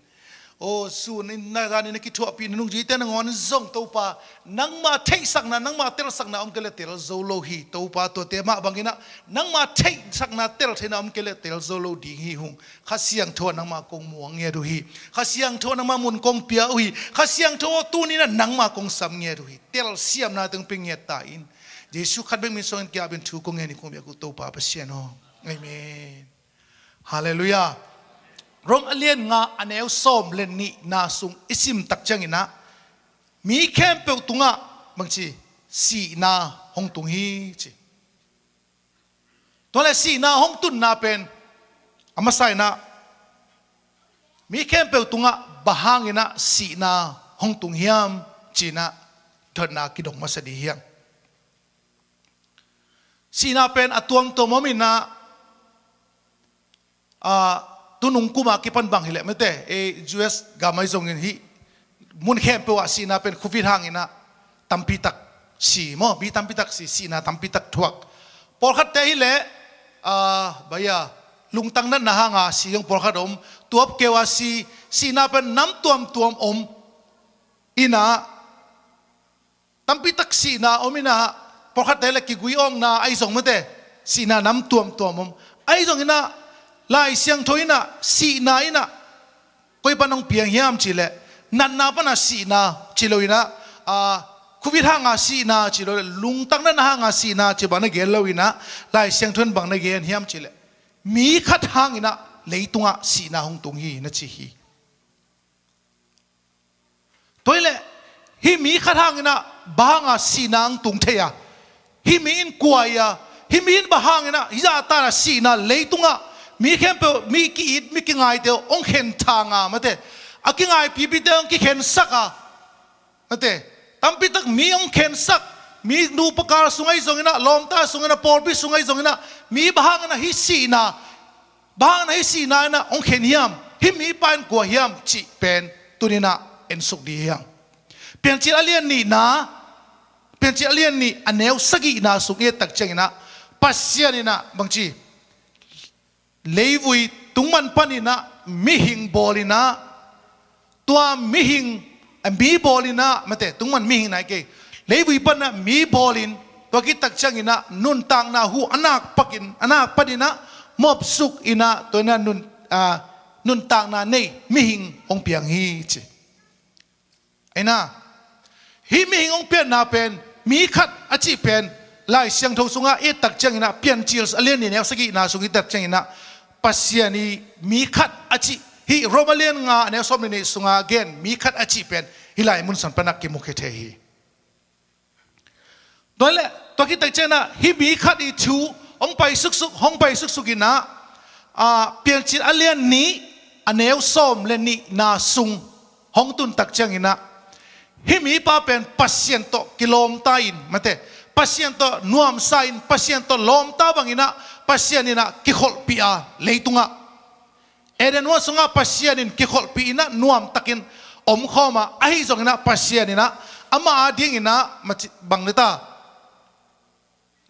Aw, sun in a, zan in a kithuahpih na nungzuite nangawn zong Topa, nangmah theihsakna, nangmah telsakna om kei leh tel zo lo hi Topa. Tuate mah bangin a, nangmah theihsakna, tel theihna om kei leh tel zo lo ding hi hung. Kha Siangtho ah nangmah kong muang ngiat uh hi. Kha Siangtho ah nangmah mun kong pia uh hi. Kha Siangtho ah tuni in a nangmah kong sam ngiat uh hi. Telsiamnate hong pia ngiat ta in. Jesu khat bek min suangin kiapin thu kong ngen hi, kong biak uh Topa Pasian aw. Amen. Halleluiah. Rom a lian nga a neu sawm le nihna sung i sim tak ciangin a, mi khempeuh tungah bangci, sihna hong tung hi ci. Tua leh sihna hong tunna pen a masa in a, mi khempeuh tungah bang hangin a sihna hong tung hiam ci-in a dotna kidong masa ding hi hang. Sihna pen a tuamtuam om in a, a, tunung kum a kipan bang hi leh mate, e, U S gam ahi zongin hih mun khempeuh ah sihna pen covid hangin a tampi tak si maw, mi tampi tak si, sihna tampi tak thuak. Pawlkhatte hi leh, a, bang a, lungtang natna hanga si zong pawlkhat om, tuap keu a si, sihna pen nam tuamtuam om in a, tampi tak sihna om in a, pawlkhatte le kigui awkna ahi zong mate, sihna nam tuamtuam om. Ahi zongin a, Lai Siangtho in a, sihna in a koi pan hong piang hiam cih leh, natna pan a sihna ci lo in a, a, covid hanga sihna ci lo leh, lungtang natna hanga sihna ci bang na gen lo in a, Lai Siangtho in bang na gen hiam cih leh, mi khat hangin a leitungah sihna hong tung hi na ci hi. Tua hi leh, hih mi khat hangin a bang hanga sihna hong tung thei a, hih mi in kua hi a, hih mi in bang hangin a hih zahtan a sihna leitungah mi khempeuh, mi ki-it, mi kingaite uh hong khen thang a mate, a kingaipipite hong kikhensak a mate, tampi tak mi hong khensak, mi nupa kal sung ahi zongin a, lawmta sungin a, pawlpi sung ahi zongin a, mi bang hangin a hih sihna, bang hangin a hih sihna in a hong khen hiam, hih mipa in kua hiam cih pen tuni in a ensuk ding hi hang. Piancil a lian nihna, Piancil a lian nih a neu sagihna sung i et tak ciangin a, Pasian in a bangci, leivui tungman panin a mihing bawl in a, tua mihing, a, mi bawl in a mate, tungman mihing nai kei, leivui pan a mi bawlin, tua khit tak ciangin a nuntakna hu a nak pakin, a nak panin a mawpsuk in a, tua in a nun, a, nuntakna nei mihing hong piang hi ci. Ahi na, hih mihing hong pianna pen, mi khat a cih pen, Lai Siangtho sungah i et tak ciangin a, Piancil a lian nih neu sagihna sung i et tak ciangin a, Pasian i mi khat a cih, hih Rom a lian nga a neu sawm le nih sunga gen mi khat a cih pen hih lai munsan pan a kimukhia thei hi. Tua leh, tua khit tak ciangin a, hih mi khat i thu hong pai suksuk, hong pai suksuk in a, a, Piancil a lian nih a neu sawm le nihna sung hong tun tak ciangin a, hih mipa pen Pasian tawh kilawmta in mate, Pasian tawh nuamsa in, Pasian tawh lawmta bangin a, Pasian in a kikholhpih a leitungah, Eden huan sungah Pasian in kikholhpih in a nuamtakin omkhawm a, ahi zongin a Pasian in a ama adingin a maci-, bang na ta,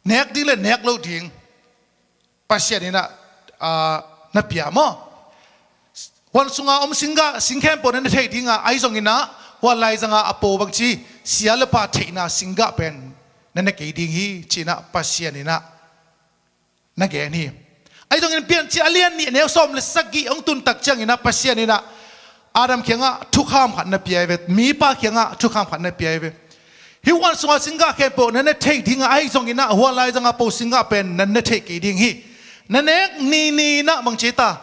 nek ding le nek loh ding Pasian in a, a, na pia maw? Huan sunga om singgah, sing khempeuh na ne thei ding a, ahi zongin a, huan laizang a a po bangci, sia le pha theihna singgah pen na ne kei ding hi, ci-in a Pasian in a na gen hi. Ahi zongin Piancil a lian nih a neu sawm le sagih hong tun tak ciangin ah Pasian in ah Adam kiangah thukham khat na pia hi ve, mipa kiangah thukham khat na pia hi ve. Hih huan sungah singgah khempeuh na ne thei ding a, ahi zongin ah huan lai zangah po singgah pen na ne thei kei ding hi. Na nek ni ni in ah bang ci ta,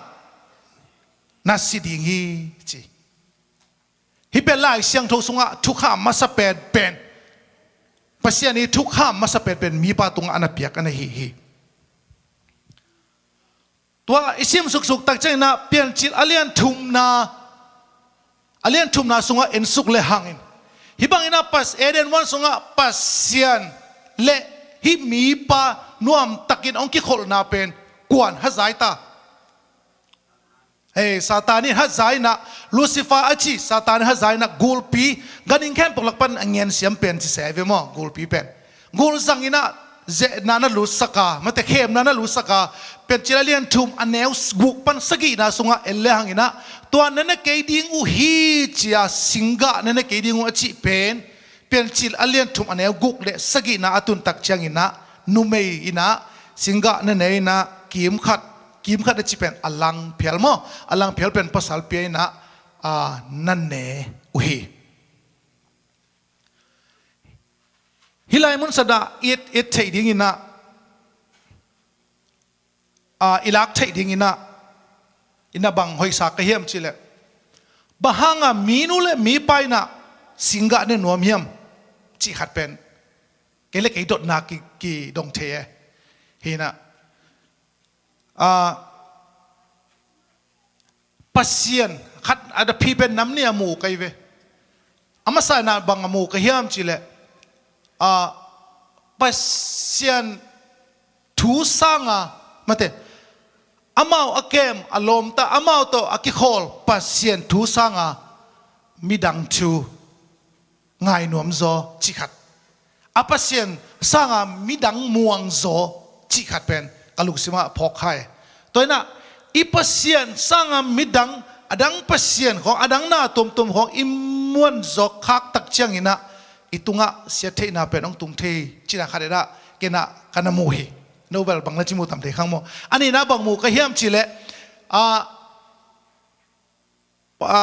na si ding hi, ci. Hih pen Lai Siangtho sungah thukham masa penpen, Pasian ii thukham masa penpen mipa tungah a na piak a na hi hi. Tua i sim suksuk tak ciangin ah Piancil a lian thumna, a lian thumna sungah en suk le hangin, hih bangin ah Pas-, Eden huan sungah Pasian le hih mipa nuamtakin hong kikholhna pen kuan hazai ta. Hei, Satan in hazai in ah, Lucifer a ci, Satan in hazai in ah gulpi, ganhing khempeuh lak pan a ngen siam pen ci se ve maw, gulpi pen. Gul zangin ah zehna na lutsak a, mate, khemna na lutsak a, Piancil a lian thum a neu guk pan sagihna sungah en le hangin ah, tua na ne kei ding uh hi, ci-a singgah na ne kei ding uh a cih pen, Piancil a lian thum a neu guk le sagihna a tun tak ciangin ah, numei in ah singgah na ne in ah, kim khat, kim khat a cih pen a lang phial maw, a lang phial pen pasal pia in ah, a, na ne uh hi. Hih lai mun sanah i et, et theih dingin ah, a, i lak theih dingin ah, in ah bang hoihsa ka hiam cih leh, bang hanga minu le mipa in ah singgah ne nuam hiam cih khat pen kei le kei dotna ki, kidong thei e. Hi in ah, a, Pasian khat a da phi pen nam nih a mu ka hi ve. A masa in ah bang a mu ka hiam cih leh, a, Pasian thu sanga, mate, amau a kem, a lawmta, amau tawh a kikhawl Pasian thu sanga midang thu ngai nuam zaw cih khat, a Pasian sanga midang muang zaw cih khat pen ka lungsimah phawk kha hi. Tua in ah i Pasian sanga midang, a dang pasian khawng, a dang na tuamtuam khawng i muan zawk khak tak ciangin ah i tungah siattheihna pen hong tung thei hi, cihna khat in ah ken ah ka na mu hi. No bel bang na ci mu tam thei khang maw? A nihna bang mu ka hiam cih leh, a, a,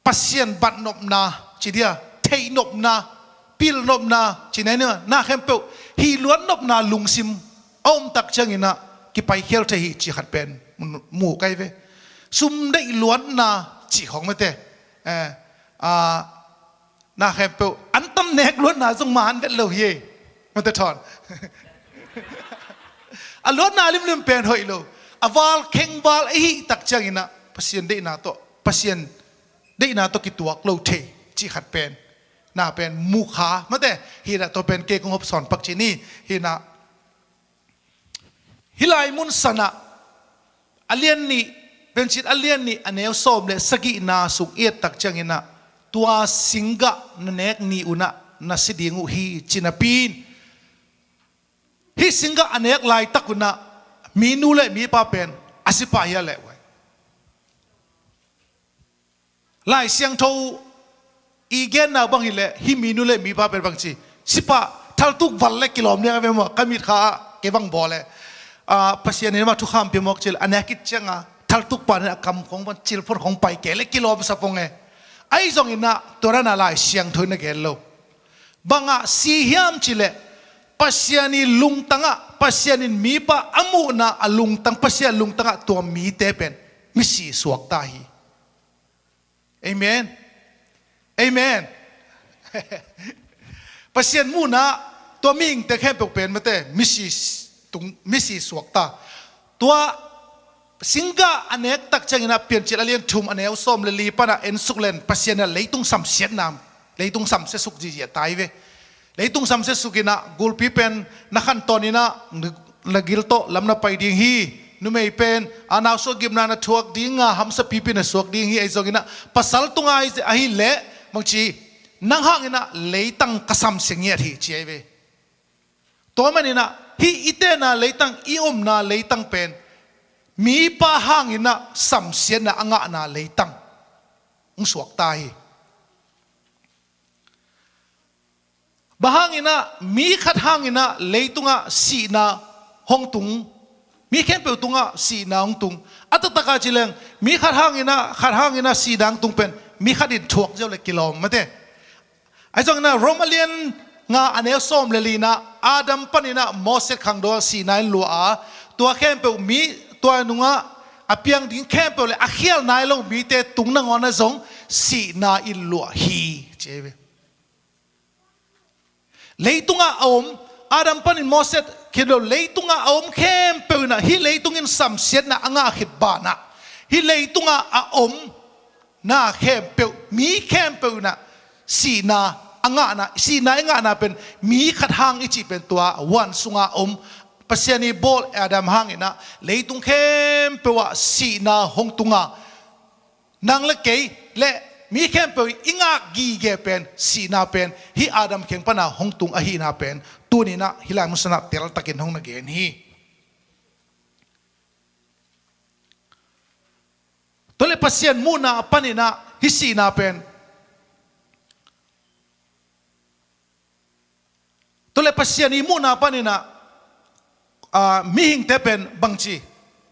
Pasian bat nopna ci dia, theih nopna, pil nopna ci na hi, na khempeuh hih luat nopna lungsim a om tak ciangin ah kipaikhial thei hi cih khat pen mu ka hi ve. Sum deih luatna cih khawng, mate, eh, a, na khempeuh an tam nek luatna zong man vet lo hi. Mate thawn a luatna limlim pen hoih lo. A val kheng val a hih tak ciangin ah Pasian deihna tawh, Pasian deihna tawh kituak lo thei cih khat pen, na pen mu kha, mate. Hi in ah tua pen kei kong hopsawn pak ci ni. Hi in ah hih lai mun sanah a lian nih, Piancil a lian nih a neu sawm le sagihna sung i et tak ciangin ah, tua singgah na nek ni un ah na si ding uh hi, ci napi in, hih singgah a nek laitak un ah minu le mipa pen a si pah hi a leh uh hi. Lai Siangtho i genna bang hi leh hih minu le mipa pen bang ci, si pah, thaltuk val le kilawm liang a ve maw, ka mitkha ah kei bang bawl e. A, Pasian in amah thukham pia mawk cil, a nek khit cianga thaltuk pa in a kam khawng pan cilphot khawng pai kei le kilawm sa pong e. Ahi zongin ah tua dan a Lai Siangtho in a gen lo. Bangah si hiam cih leh, Pasian ii lungtangah, Pasian in mipa a muhna a lungtang, Pasian lungtangah tua mite pen misi suak ta hi. Amen. Amen. Pasian muhna tua mihingte khempeuh pen, mate, misi tung, misi suak ta. Tua singgah a nek tak ciangin ah Piancil a lian thum a neu sawm le li panah en suk len, Pasian in ah leitung samsiatna, leitung samsia suk ziahziah ta hi ve. Leitung samsia suk in ah gulpi pen na khantawn in ah na gil tawh lam na pai ding hi. Numei pen a nau suahgimna na thuak ding a, hamsa pipi na suak ding hi. Ahi zongin ah pasal tunga ahi leh bang ci, nang hangin ah leitang ka samsia ngiat hi, ci ahi ve. Tua manin ah hih i tena leitang, i omna leitang pen mipa hangin ah samsiatna a ngahna leitang hong suak ta hi. Bang hangin ah mi khat hangin ah leitungah sihna hong tung, Mi khempeuh tungah sihna hong tung. A taktak a ci leng, mi khat hangin ah, khat hangin ah sihna hong tung pen mi khat in thuak ziau le kilawm, mate. Ahi zongin ah Rom a lian nga a neu sawm le li-na, Adam panin ah Moses khangdong sihna in luah a, tua khempeuh mi, tua nungah a piang ding khempeuh le a khial nai lo mite tung nangawn ah zong sihna in luah hi, ci hi ve. Leitungah a om, Adam panin Moses khit lo, leitungah a om khempeuh in ah, hih leitung in samsiatna a ngah khit banah, hih leitungah a om na khempeuh, mi khempeuh in ah sihna a ngahna, sihna i ngahna pen mi khat hang i cih pen tua huan sungah a om Pasian i bawl Adam hangin ah leitung khempeuh ah sihna hong tung a, nang le kei le mi khempeuh i ngak gige pen, sihna pen hih Adam kheng pana hong tung ahihna pen tuni-in ah hih lai mun sanah teltakin hong na gen hi. Tua le Pasian muhna panin ah hih sihna pen, tua le Pasian i muhna panin ah, ah, mihingte pen bangci,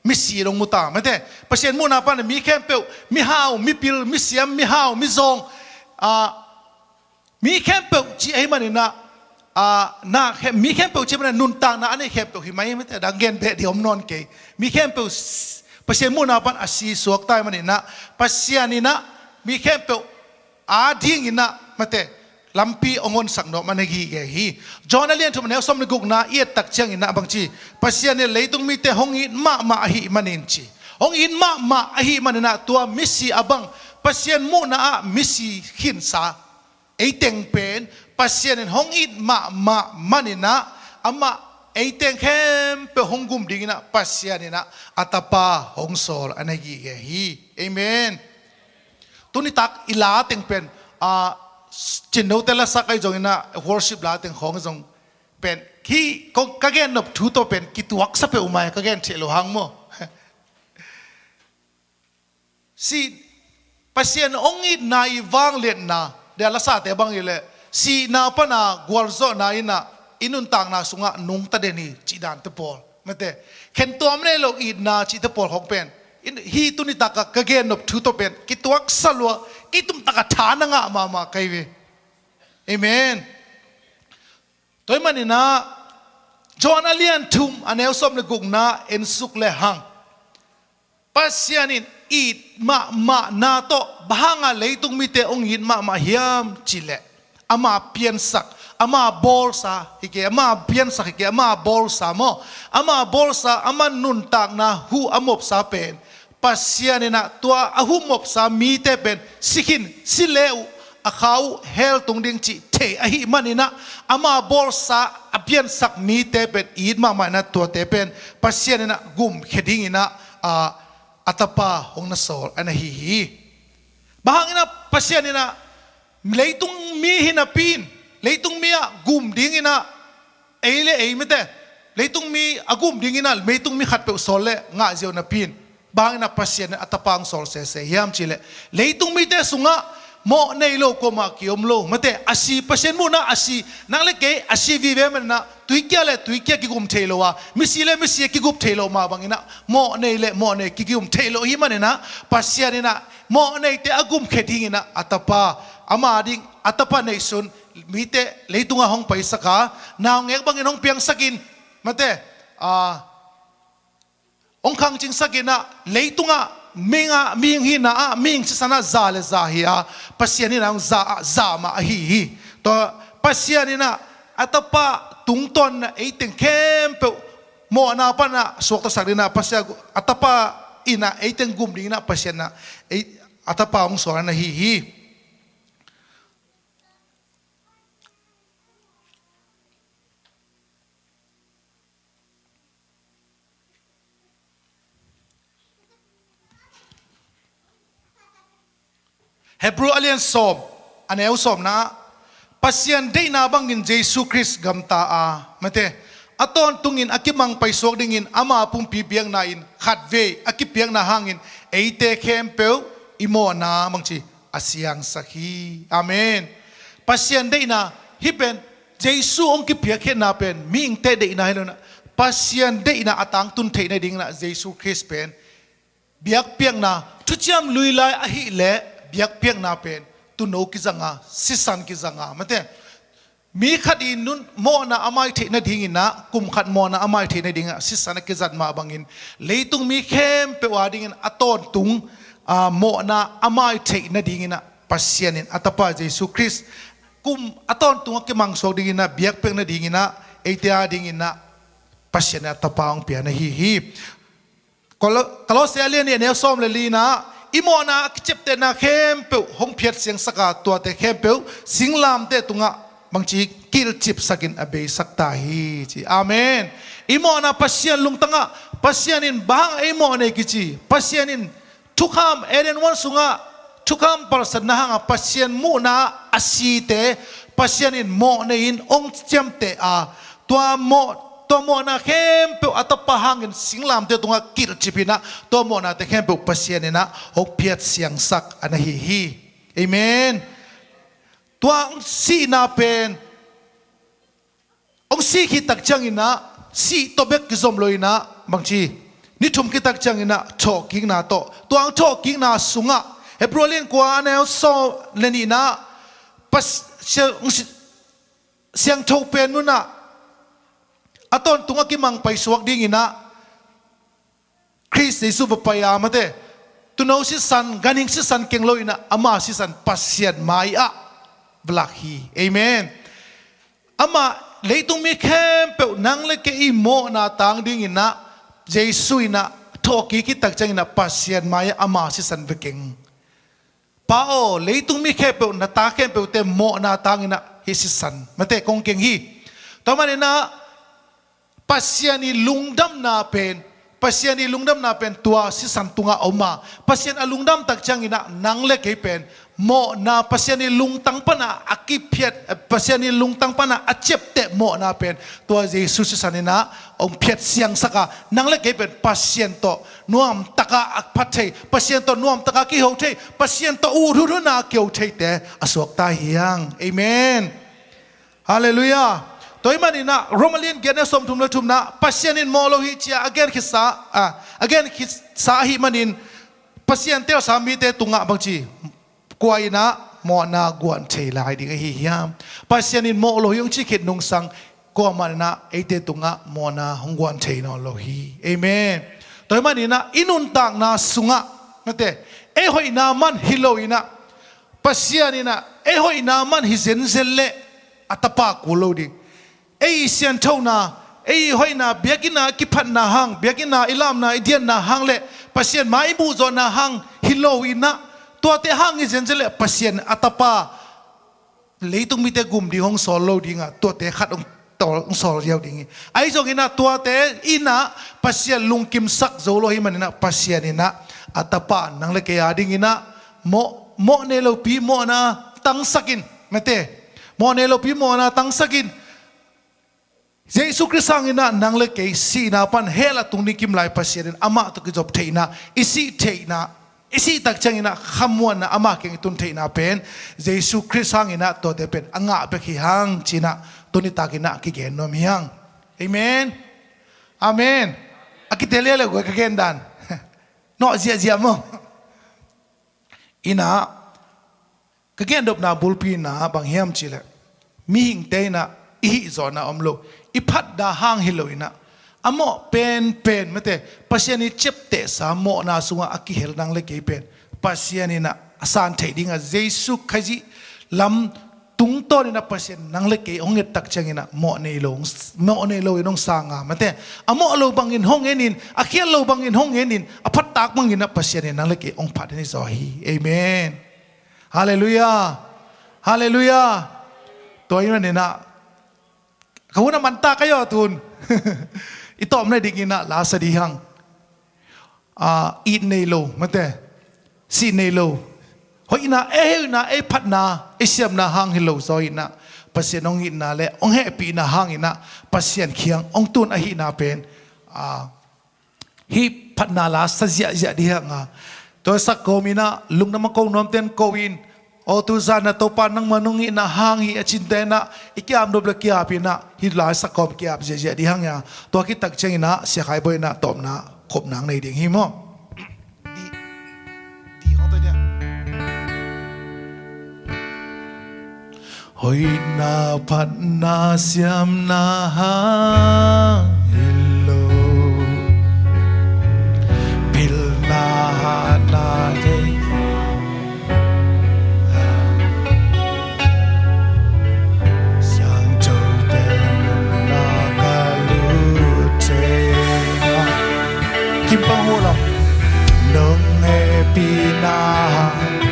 misi dong mu ta, mate. Pasian muhna panin mi khempeuh, mihau, mipil, misiam, mihau, mizawng, ah, mi khempeuh ci ahih manin ah, ah, na khe-, mi khempeuh ci manin ah nuntakna a nei khempeuh hi mai, mate. Dang gen beh ding om nawn kei. Mi khempeuh s-, Pasian muhna pan a si suak ta ahih manin ah, Pasian in ah mi khempeuh adingin ah, mate, lampi hong honsak nuam a na gige hi. John a lian thum a neu sawm le gukna i et tak ciangin ah bangci, Pasian in leitung mite hong it mahmah ahih manin ci. Hong it mahmah ahih manin ah tua misi a bang Pasian muhna ah misi khinsa, ei teng pen Pasian in hong it mahmah manin ah, amah ei teng khempeuh hong gum dingin ah Pasian in ah a Tapa hong sawl a na gige hi. Amen. Tuni tak i la teng pen, ah, cinnote lasak ahi zongin ah, worship la teng khawng zong pen, hih ko ka gen nop thu tawh pen kituaksa peuhmah ka gen theih loh hang maw. Si, Pasian hong itna i vangliatna, dia lasate bang i leh, sihna pana gualzawhna in ah i nuntakna sungah nungta den hi cih dante pawl, mate. Khentuam nei lo itna cihte pawl khawng pen, in, hih tuni tak a ka gen nop thu tawh pen kituaksa lua, i tumtak a tha na ngah mahmah ka hi ve. Amen. Tua ahih manin ah John a lian thum a neu sawm le gukna en suk le hang, Pasian in it mahmahna tawh bang hangah leitung mite hong it mahmah hiam cih leh, ama piansak, ama bawlsa hi kei, ama piansak hi kei, ama bawlsa maw, ama bawlsa, ama nuntakna huh a mopsa pen Pasian in ah tua a huh mopsa mite pen si khin, si le uh, a kha uh hell tung ding cih thei ahih manin ah, ama bawlsa, a piansak mite pen it mahmah in ah tuate pen Pasian in ah gumkhia dingin ah, a, a Tapa hong na sawl a na hi hi. Bang hangin ah Pasian in ah leitung mi hi napi in, leitung mi ah gum dingin ah ei le ei, mate, leitung mi a gum dingin ah leitung mi khatpeuh sawl le ngah ziau napi in, bang hangin ah Pasian in a Tapa hong sawl sese hiam cih leh, leitung mite sungah mawh nei lo kuamah ki-om lo, mate. A si, Pasian muhna a si, nang le kei a si vive manin ah tuikia le tuikia kigum thei lo a, misi le misi kigum thei lo mah bangin ah mawh nei le mawh nei kigum thei lo ahih manin ah, Pasian in ah mawh neite a gumkhia dingin ah a Tapa, ama ding a Tapa neihsun mite leitungah hong paisak a, naungek bangin hong piangsakin, mate, a, hong khangcingsakin ah, leitungah mihing ah, mihing hihna ah, mihing sisan ah za le za hi a, Pasian in ah hong za ah za mah ahi hi. Tua Pasian in ah a Tapa tungtawn in ah ei teng khempeuh mawhna panah suaktasak dingin ah Pasian, a Tapa in ah ei teng gum dingin ah Pasian in ah ei, a Tapa hong sawl a na hi hi. Hebrew a lian sawm, a neu sawmna ah, Pasian deihna bangin Jesu Khrist gamta a, mate, a tawntungin a kimang paisuak dingin ama pumpi biakna-in khatvei a kipiakna hangin eite khempeuh i mawhna bangci a siangsak hi. Amen. Pasian deihna, hih pen Jesu hong kipiakkhiatna pen mihingte deihna hi lo-in ah, Pasian deihna a tangtun theih nadingin ah Jesu Khrist pen biakpiakna, thuciam lui lai ahih leh biakpiakna pen tuuno kizanga, sisan kizanga, mate. Mi khat i nun mawhna a mai theih nadingin ah, kum khat mawhna a mai theih nadingin ah sisan a kizat mah bangin, leitung mi khempeuh adingin a tawntung, aa, mawhna a mai theih nadingin ah Pasian in a Tapa Jesu Khrist kum a tawntung a kimangsuak dingin ah, biakpiak nadingin ah, eite adingin ah Pasian in a Tapa hong pia na hi hi. Kolo-, Kolose a lian nih a neu sawm le li-na, i mawhna a kiciaptehna khempeuh hong phiat siangsak a, tuate khempeuh singlamteh tungah bangci kilcipsakin a beisak ta hi, ci. Amen. I mawhna Pasian lungtangah, Pasian in bang hang ei mawh nei kici, Pasian in thukham Eden huan sungah thukham palsatna hangah Pasian muhna a site Pasian in mawh nei-in hong ciamteh a, tua mawh, tua mawhna khempeuh a Tapa hangin singlamteh tungah kilcip in ah, tua mawhnate khempeuh Pasian in ah hong phiat siangsak a na hi hi. Amen. Tua hong sihna pen, hong sih khit tak ciangin ah, sih tawh bek kizom lo in ah, bangci, ni thum khit tak ciangin ah thawhkikna tawh, tua hong thawhkikna sungah, Hebrew a lian kua a neu sawm le nihna, Pas-, sia-, hong si-, siangtho pen nunah a tawntung a kimang paisuak dingin ah Khrist Jesu va pai a, mate, tuuno sisan, ganhing sisan keng lo in ah, ama sisan Pasian mai-ah va lak hi. Amen. Amah leitung mi khempeuh nang le kei i mawhna tang dingin ah, Jesu in ah thawhkik khit tak ciangin ah Pasian mai-ah ama sisan va keng. Pa aw, leitung mi khempeuh, na ta khempeuhte mawhna tangin ah hih sisan, mate, kong keng hi. Tua manin ah Pasian i lungdamna pen, Pasian i lungdamna pen tua sisan tungah om a, Pasian a lungdam tak ciangin ah nang le kei pen mawhna, Pasian i lungtang pana a kiphiat, Pasian i lungtang pana a ciapteh mawhna pen tua Jesu sisan in ah hong phiat siangsak a, nang le kei pen Pasian tawh nuamtaka a phat thei, Pasian tawh nuamtaka kiho thei, Pasian tawh uh huthuna kiho theite a suakta hi hang. Amen. Halleluiah. Tua ahih manin ah Rom a lian giat a neu sawmthum le thumna, Pasian in mawh lo hi ci-a a gen khitsa, a, a gen khitsa ahih manin, Pasian teelsa mite tungah bangci, kua in ah mawhna guan thei lai ding ahi hiam? Pasian in mawh lo hi hong ci khit nungsang, kuamah in ah eite tungah mawhna hong guan thei nawn lo hi. Amen. Tua ahih manin ah i nuntakna sungah, mate, ei hoihna man hi lo in ah, Pasian in ah ei hoihna man hi zenzen leh a Tapa kul lo ding. Ei sianthona, ei hoihna, biakinn a kiphatna hang, biakinn a i lamna, i dianna hang leh Pasian mai i muhzawhna hang hi lo in ah, tuate hang hi zenzen leh Pasian a Tapa leitung mite gum ding hong sawl lo ding a, tuate khat hong tawl, hong sawl ziau ding hi. Ahi zongin ah tuate in ah Pasian lungkimsak zo lo ahih manin ah Pasian in ah a Tapa nang le kei adingin ah mawh, mawh nei lopi mawhna tangsak in, mate. Mawh nei lopi mawhna tangsak in. Jesu Khrist hangin ah nang le kei sihna pan hell a tung ding kim lai Pasian in amah tawh kizop theihna, i sih theihna, i sih tak ciangin ah khamuanna ama kiang i tun theihna pen Jesu Khrist hangin ah tuate pen a ngah bek hi hang ci-in ah tuni takin ah kigen nuam hi hang. Amen. Amen. A kitelia le guai ka gen dan. Nawh ziahziah maw? In ah, ka gendopna bulpi in ah bang hiam cih leh, mihingte in ah i hihzawhna om lo, i phatna hang hi lo in ah, a mawh penpen, mate, Pasian i ciaptehsa mawhna sungah a kihel nang le kei pen Pasian in ah a san theih ding a, Jesu Khazih lam tungtawn in ah Pasian nang le kei hong et tak ciangin ah mawh nei lo, mawh nei lo in hong sang a, mate, a mawh lo bangin hong en in, a khial lo bangin hong en in, a phattak bangin ah Pasian in nang le kei hong phat in hi zaw hi. Amen. Halleluiah. Halleluiah. Tua ahih manin ah ka hun a man ta ka hi aw tun. I tawm nadingin ah la sa ding hang. Ah, it nei lo, mate. Sih nei lo. Hoihna, ei hoihna, ei phatna, ei siamna hang hi lo zaw in ah, Pasian hong itna le hong hehpihna hangin ah Pasian kiang hong tun ahihna pen, ah, hih phatna la sa ziahziah ding hi hang a. Tua sak kawmin ah, lungdam a ko nuamten ko in, Aw tuzan ah Topa nangmah nong itna hang hi a cinte in ah i kiap nop le kiap in ah hih lai sak kawm kiap ziahziah ding hang hi a, tua khit tak ciangin ah Sia Khai Bawi in ah tawpna khopna nei ding hi maw? Di, di hong toi dia. Hoihna phatna siamna hang hi lo, pilna hatna thei Siangthote nunna ka lut thei a. Kimpang uh lo. Nong hehpihna hang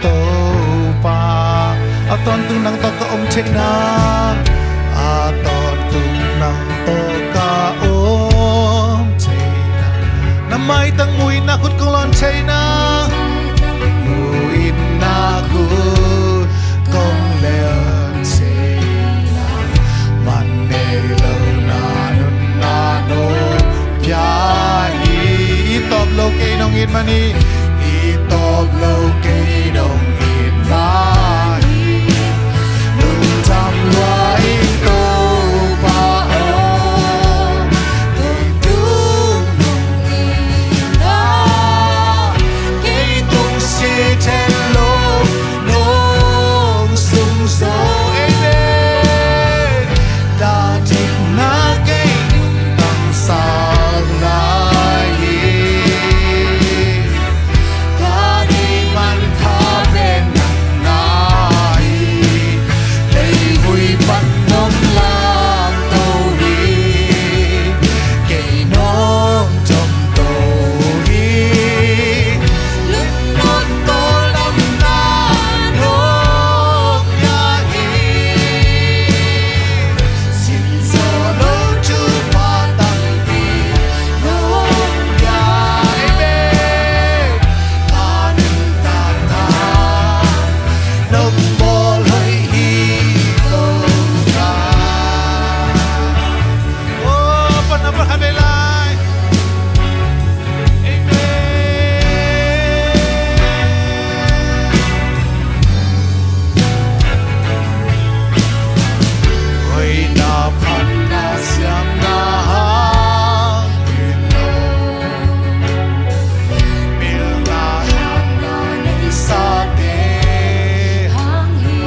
Topa, a tawntung nang tawh ka om theihna, a tawntung nang tawh ka om theihna. Na maitang mu-in na khut kong lawn theihna, mu-in na khut kong lawn theihna. Man nei lo na nunna nong pia hi. I tawp lo kei nong it man hi. I tawp lo kei nong it man hi. Lungdam lua ing Topa aw, kei tung nong it na, kei tung si then lo nong sung zo. Amen. Dadikna kei nong tangsak lai hi. Ka deih manpha pen nang na hi. Leivui pan nong lamto hi. Kei nong tomto hi. Lungnuam tawh lamna nong pia hi. Sin zo lo thupha tampi nong pia hi ve. Ka nuntakna nong bawl hoih hi ko ka. Oh, pan na pan khat vei lai. Amen. Hoihna phatna siamna hang hi lo, pilna hatna neisate hang hi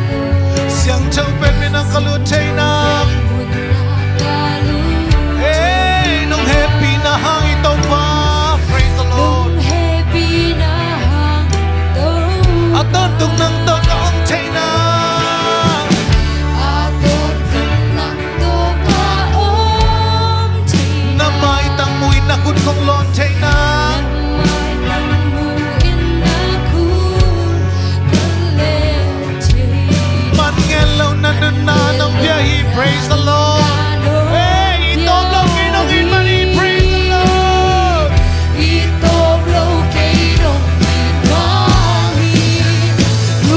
lo. Siangtho pen min nang ka lut theihna. Hey, nong hehpihna hang hi Topa. Praise the Lord. Nong hehpihna hang Topa. A tawntung nang tawh ka om theihna. A tawntung nang tawh ka om theihna. Na maitang mu-in na khut kong lawn theihna. Na maitang mu-in na khut kong lawn Man ngel lo na nunna nong pia hi. Praise the Lord. Hey, i tawp lo kei nong it man hi. Praise the Lord. I tawp lo kei nong it man hi.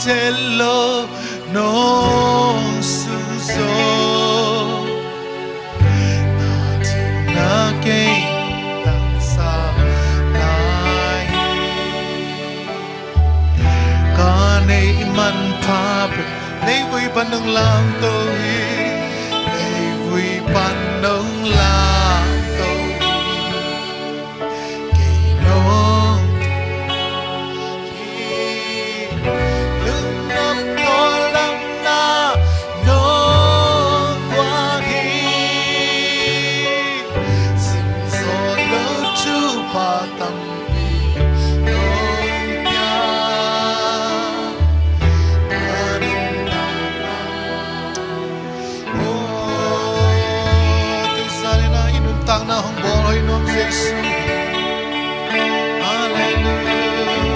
Hello, nong sung zo. Na ding na kei tangsa lai. Ka neih manpha pen nei vui pan nong lamto hi. Nei vui pan nong lamto hi. Kei nong hi. Lungnop tawh lamna nong guak hi. Simzaw lo thupha tampi nong pia. Oh, tu zanin ah i nuntakna hong bawlhoih nuam Jesu. Halleluiah.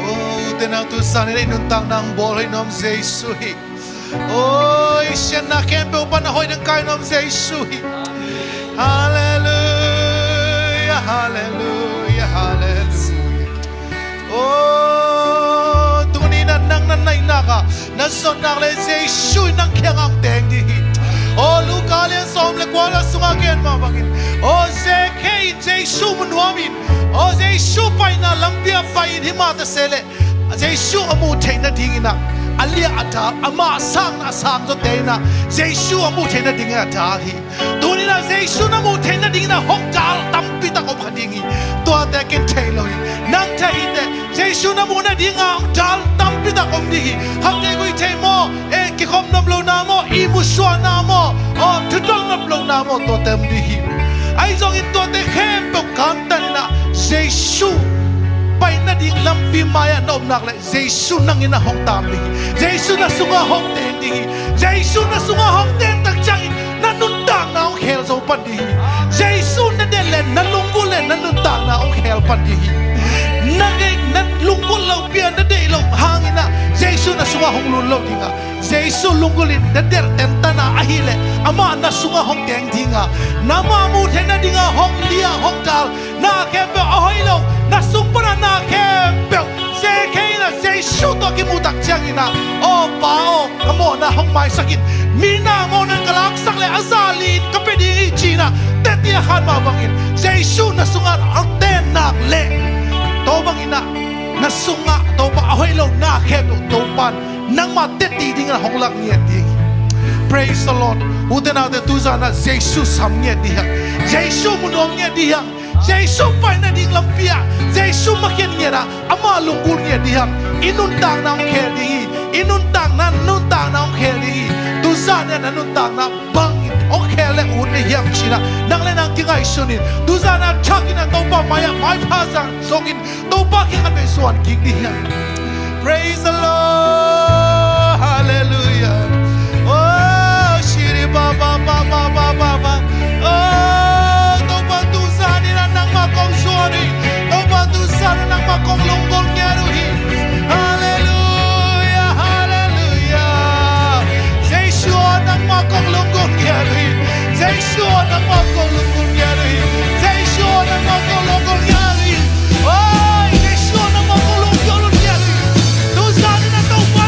Oh, u te nau, tu zanin ah i nuntakna hong bawlhoih nuam Jesu hi. Oh, i siatna khempeuh pan a hoih ding kai nuam Jesu hi. Halleluiah, halleluiah, halleluiah. Oh, tuni-in ah nang na naihnak ah na zotnak le Jesu in nang kiangah hong teng ding hi. Oh, Luka lian sawm le kua na sungah gen mah bangin, oh, Zakhei in Jesu mu nuamin, oh, Jesu paina lampi ah pai-in himah ta se leh Jesu a muh theih nadingin ah a liah a dal, amah a sang a sang zawte in ah Jesu a muh theih nadingin a dal hi. Tuni-in ah Jesu na muh theih nadingin ah hong dal tampi tak om kha ding hi. Tuate ken thei lo hi. Nang thei hi teh, Jesu na muh nadingin ah hong dal tampi tak om ding hi. Khatte guih thei maw? Eh, kikhop nop lohna maw? Ihmu suahna maw? Oh, thudon nop lohna maw? Tuate om ding hi. Ahi zongin tuate khempeuh kantan in ah Jesu pai nading lampi mai-ah na om nak leh Jesu nang in ah hong tam ding hi. Jesu na sungah hong teng ding hi. Jesu na sungah hong teng tak ciangin na nuntakna hong khel zo pan ding hi. Jesu na delh leh, na lunggulh leh, na nuntakna hong khel pan ding hi. Na deih, na lunggulh loh pi-a na deih loh hangin ah Jesu na sungah hong lut lo ding a, Jesu lunggulh in na delh tentan a, ahih leh amah na sungah hong teng ding a, nangmah muh theih nadingin ah hong liah, hong dal, na khempeuh a hoih lo, na sung pan a na khempeuh, Zakhei in ah Jesu tawh kimuh tak ciangin ah, aw Pa aw, ka mawhna hong maisak in, mi in ah mawhna ka laksak leh a za li-in ka pia ding hi ci-in ah teci a khan mah bangin Jesu na sungah a ten nak leh, tua bangin ah na sungah Topa a hoih lo na khempeuh Topa in nangmah teci dingin ah hong lak ngiat ding hi. Praise the Lord. U te nau te, tu zan ah Jesu sam ngiat ding hi hang. Jesu mu nuam ngiat ding hi hang. Jesu pai nading lampi ah Jesu makhiat ngiat a, amah lunggulh ngiat ding hi hang. I nuntakna hong khel ding hi. I nuntakna, nuntakna hong khel ding hi. Tu zan ah na nuntakna bangin hong khel leh ut na hiam ci-in ah nang le nang kingaihsun in, tu zan ah thak in ah Topa mai-ah maipha zang zongin Topa kiang ah vei zuan kik ding hi hang. Praise the Lord. Halleluiah. Oh, shiri ba ba ba ba ba ba ba. Oh, Topa, tu zan in ah nangmah kong zuan uh hi. Topa, tu zan in ah nangmah kong lunggulh ngiat uh hi. Halleluiah, halleluiah. Jesu aw, nangmah kong lunggulh ngiat uh hi. Jesu aw, nangmah kong lunggulh ngiat uh hi. Jesu aw, nangmah kong lunggulh ngiat uh hi. Oi, Jesu aw, nangmah kong lunggulh ngiat uh hi. Tu zan in ah Topa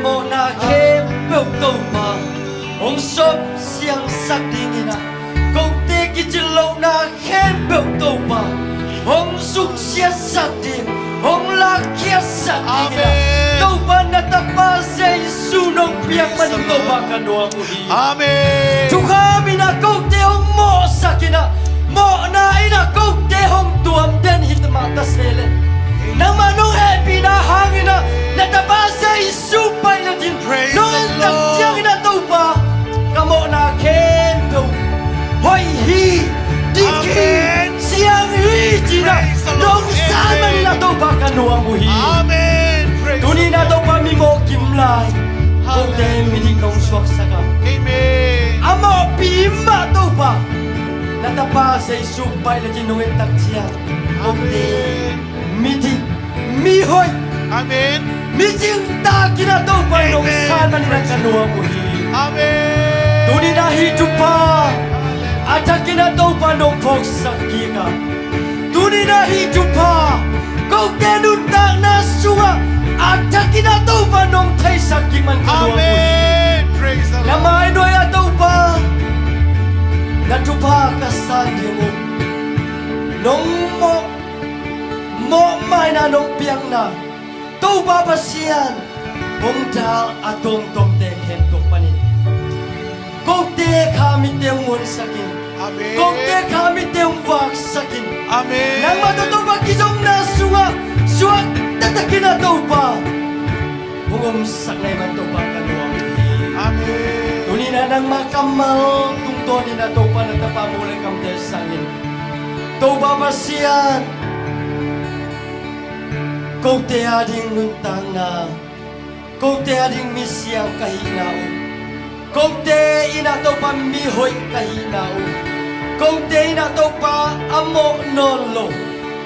Mawhna khempeuh Topa hong sawp siangsak dingin ah, kote kicin lohna khempeuh Topa hong suksiatsak ding, hong lakkhiatsak dingin ah, Amen. Topa na tapa Jesu nong piak manin Topa ka nuam uh hi. Amen. Thukham in ah kote hong mawhsak in ah, mawhna in ah kote hong tuam den hi mah ta se leh, nangmah nong hehpihna hangin ah na tapa Jesu paina din, Praise nong the entak Lord. Ciangin ah Topa, ka mawhna khempeuh hoih hi, dik hi, Amen. Siang hi ci-in ah, Praise the Lord. Nong san manin ah Topa ka nuam uh hi. Amen. Praise the Lord. Tuni-in ah Topa mi mawh kim lai, Amen. Kote midik nong suaksak a, Amen. A mawhpi mah Topa, na tapa Jesu paina din nong entak ciang, kote Amen. Midik, mihoih, Amen. Micing takin ah Topa nong Amen. San manin ah ka nuam uh hi. Amen. Tuni-in ah hih thupha a thakin ah Topa nong phawksak kik a, tuni-in ah hih thupha kote nuntakna sungah a thakin ah Topa nong theisak kik man ka nuam uh hi. Amen. Praise the Lord. Na mainuai ah Topa na thupha ka san ding uh, nong mawh mawhmaina nong piakna Topa Pasian, hong dal a tuamtuamte khempeuh panin kote kha mitte hong muansak in, Amen. Kote kha mitte hong vaksak in, Amen. Nangmah tawh Topa kizopna sungah suak taktakin ah Topa hong omsak na hih man Topa ka nuam uh hi. Amen. Tuni-in ah nangmah kammal tungtawnin ah Topa na tapa mu le kamte sangin Topa Pasian, kote ading nuntakna, kote ading misiang ka hihna uh, kote in ah Topa mihoih ka hihna uh, kote in ah Topa a mawh nawn lo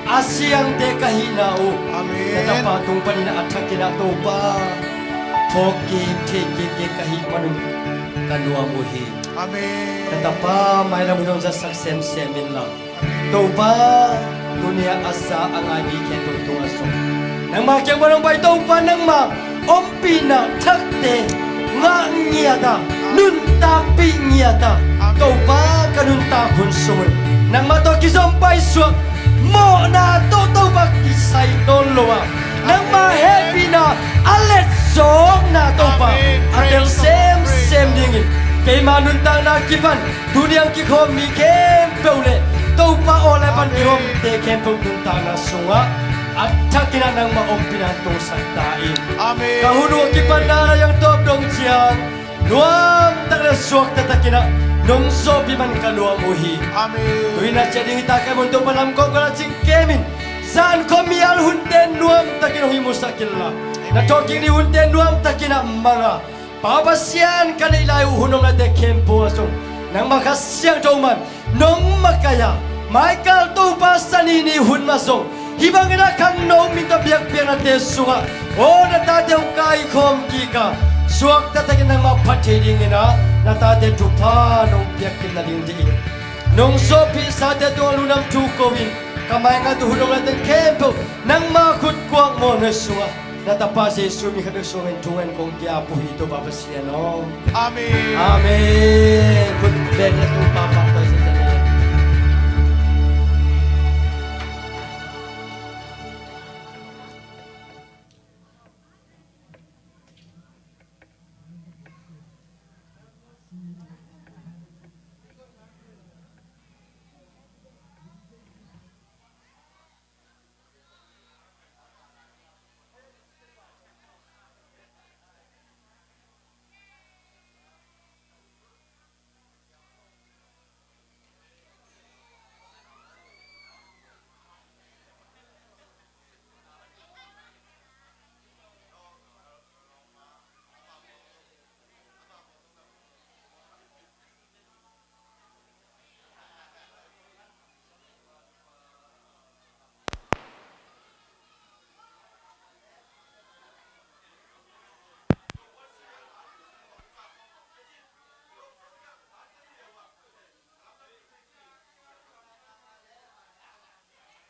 a siangte ka hihna uh, Amen. Na tapa tung panin ah a thakin ah Topa phawk kik, thei kik, kik ka hih man uh ka nuam uh hi. Amen. Na tapa mailam hun hong zatsak semsem inla, Topa, tuni-a a za a ngai mi khempeuh tungah zong nangma kiang pan hong pai Topa, nangma ompihna thakte ngah ngiat a, nuntakpih ngiat a, Topa, ka nuntak hun sung un nangmah tawh kizom paisuak, mawhna tawh Topa kisai nawn lo a, nangma hehpihna a let zawkna Topa a tel semsem dingin keima nuntakna kipan tuni-a kikhawm mi khempeuh le Topa aw le pan kikhawmte khempeuh nuntakna sungah a thakin ah nangma ompihna tungsak ta in. Amen. Ka hun uh a kipanna na yang tawp dong ciang nuamtak le suakta takin ah nong zawhpih man ka nuam uh hi. Amen. Tu-in ah ciah ding hi ta ka mun Topa lam kong ka la cing kem in, zan khuamial hunte nuamtakin hong hih musak inla, na thawhkik ni hunte nuamtakin ah mang a, Pa Pasian, ka neih lai uh hun om laite khempeuh ah zong nangma Kha Siangtho man nong makaih a, maikal Topa Sani ni hun mah zong hih bangin a khangno min tawh biakpiaknate sungah aw na tate hong kaikhawm kik a, suakta takin nangmah phat thei dingin ah na tate thupha nong piak kik nading dingin nong zawhpihsate tungah lungdam thu ko-in, ka mai ngat uh hun om laite khempeuh nangma khut kuakmawhna sungah na tapa Jesu min khat bek suangin thungen kong ki-ap uh hi Topa Pasian aw. Amen. Amen. Khut beng le Topa pa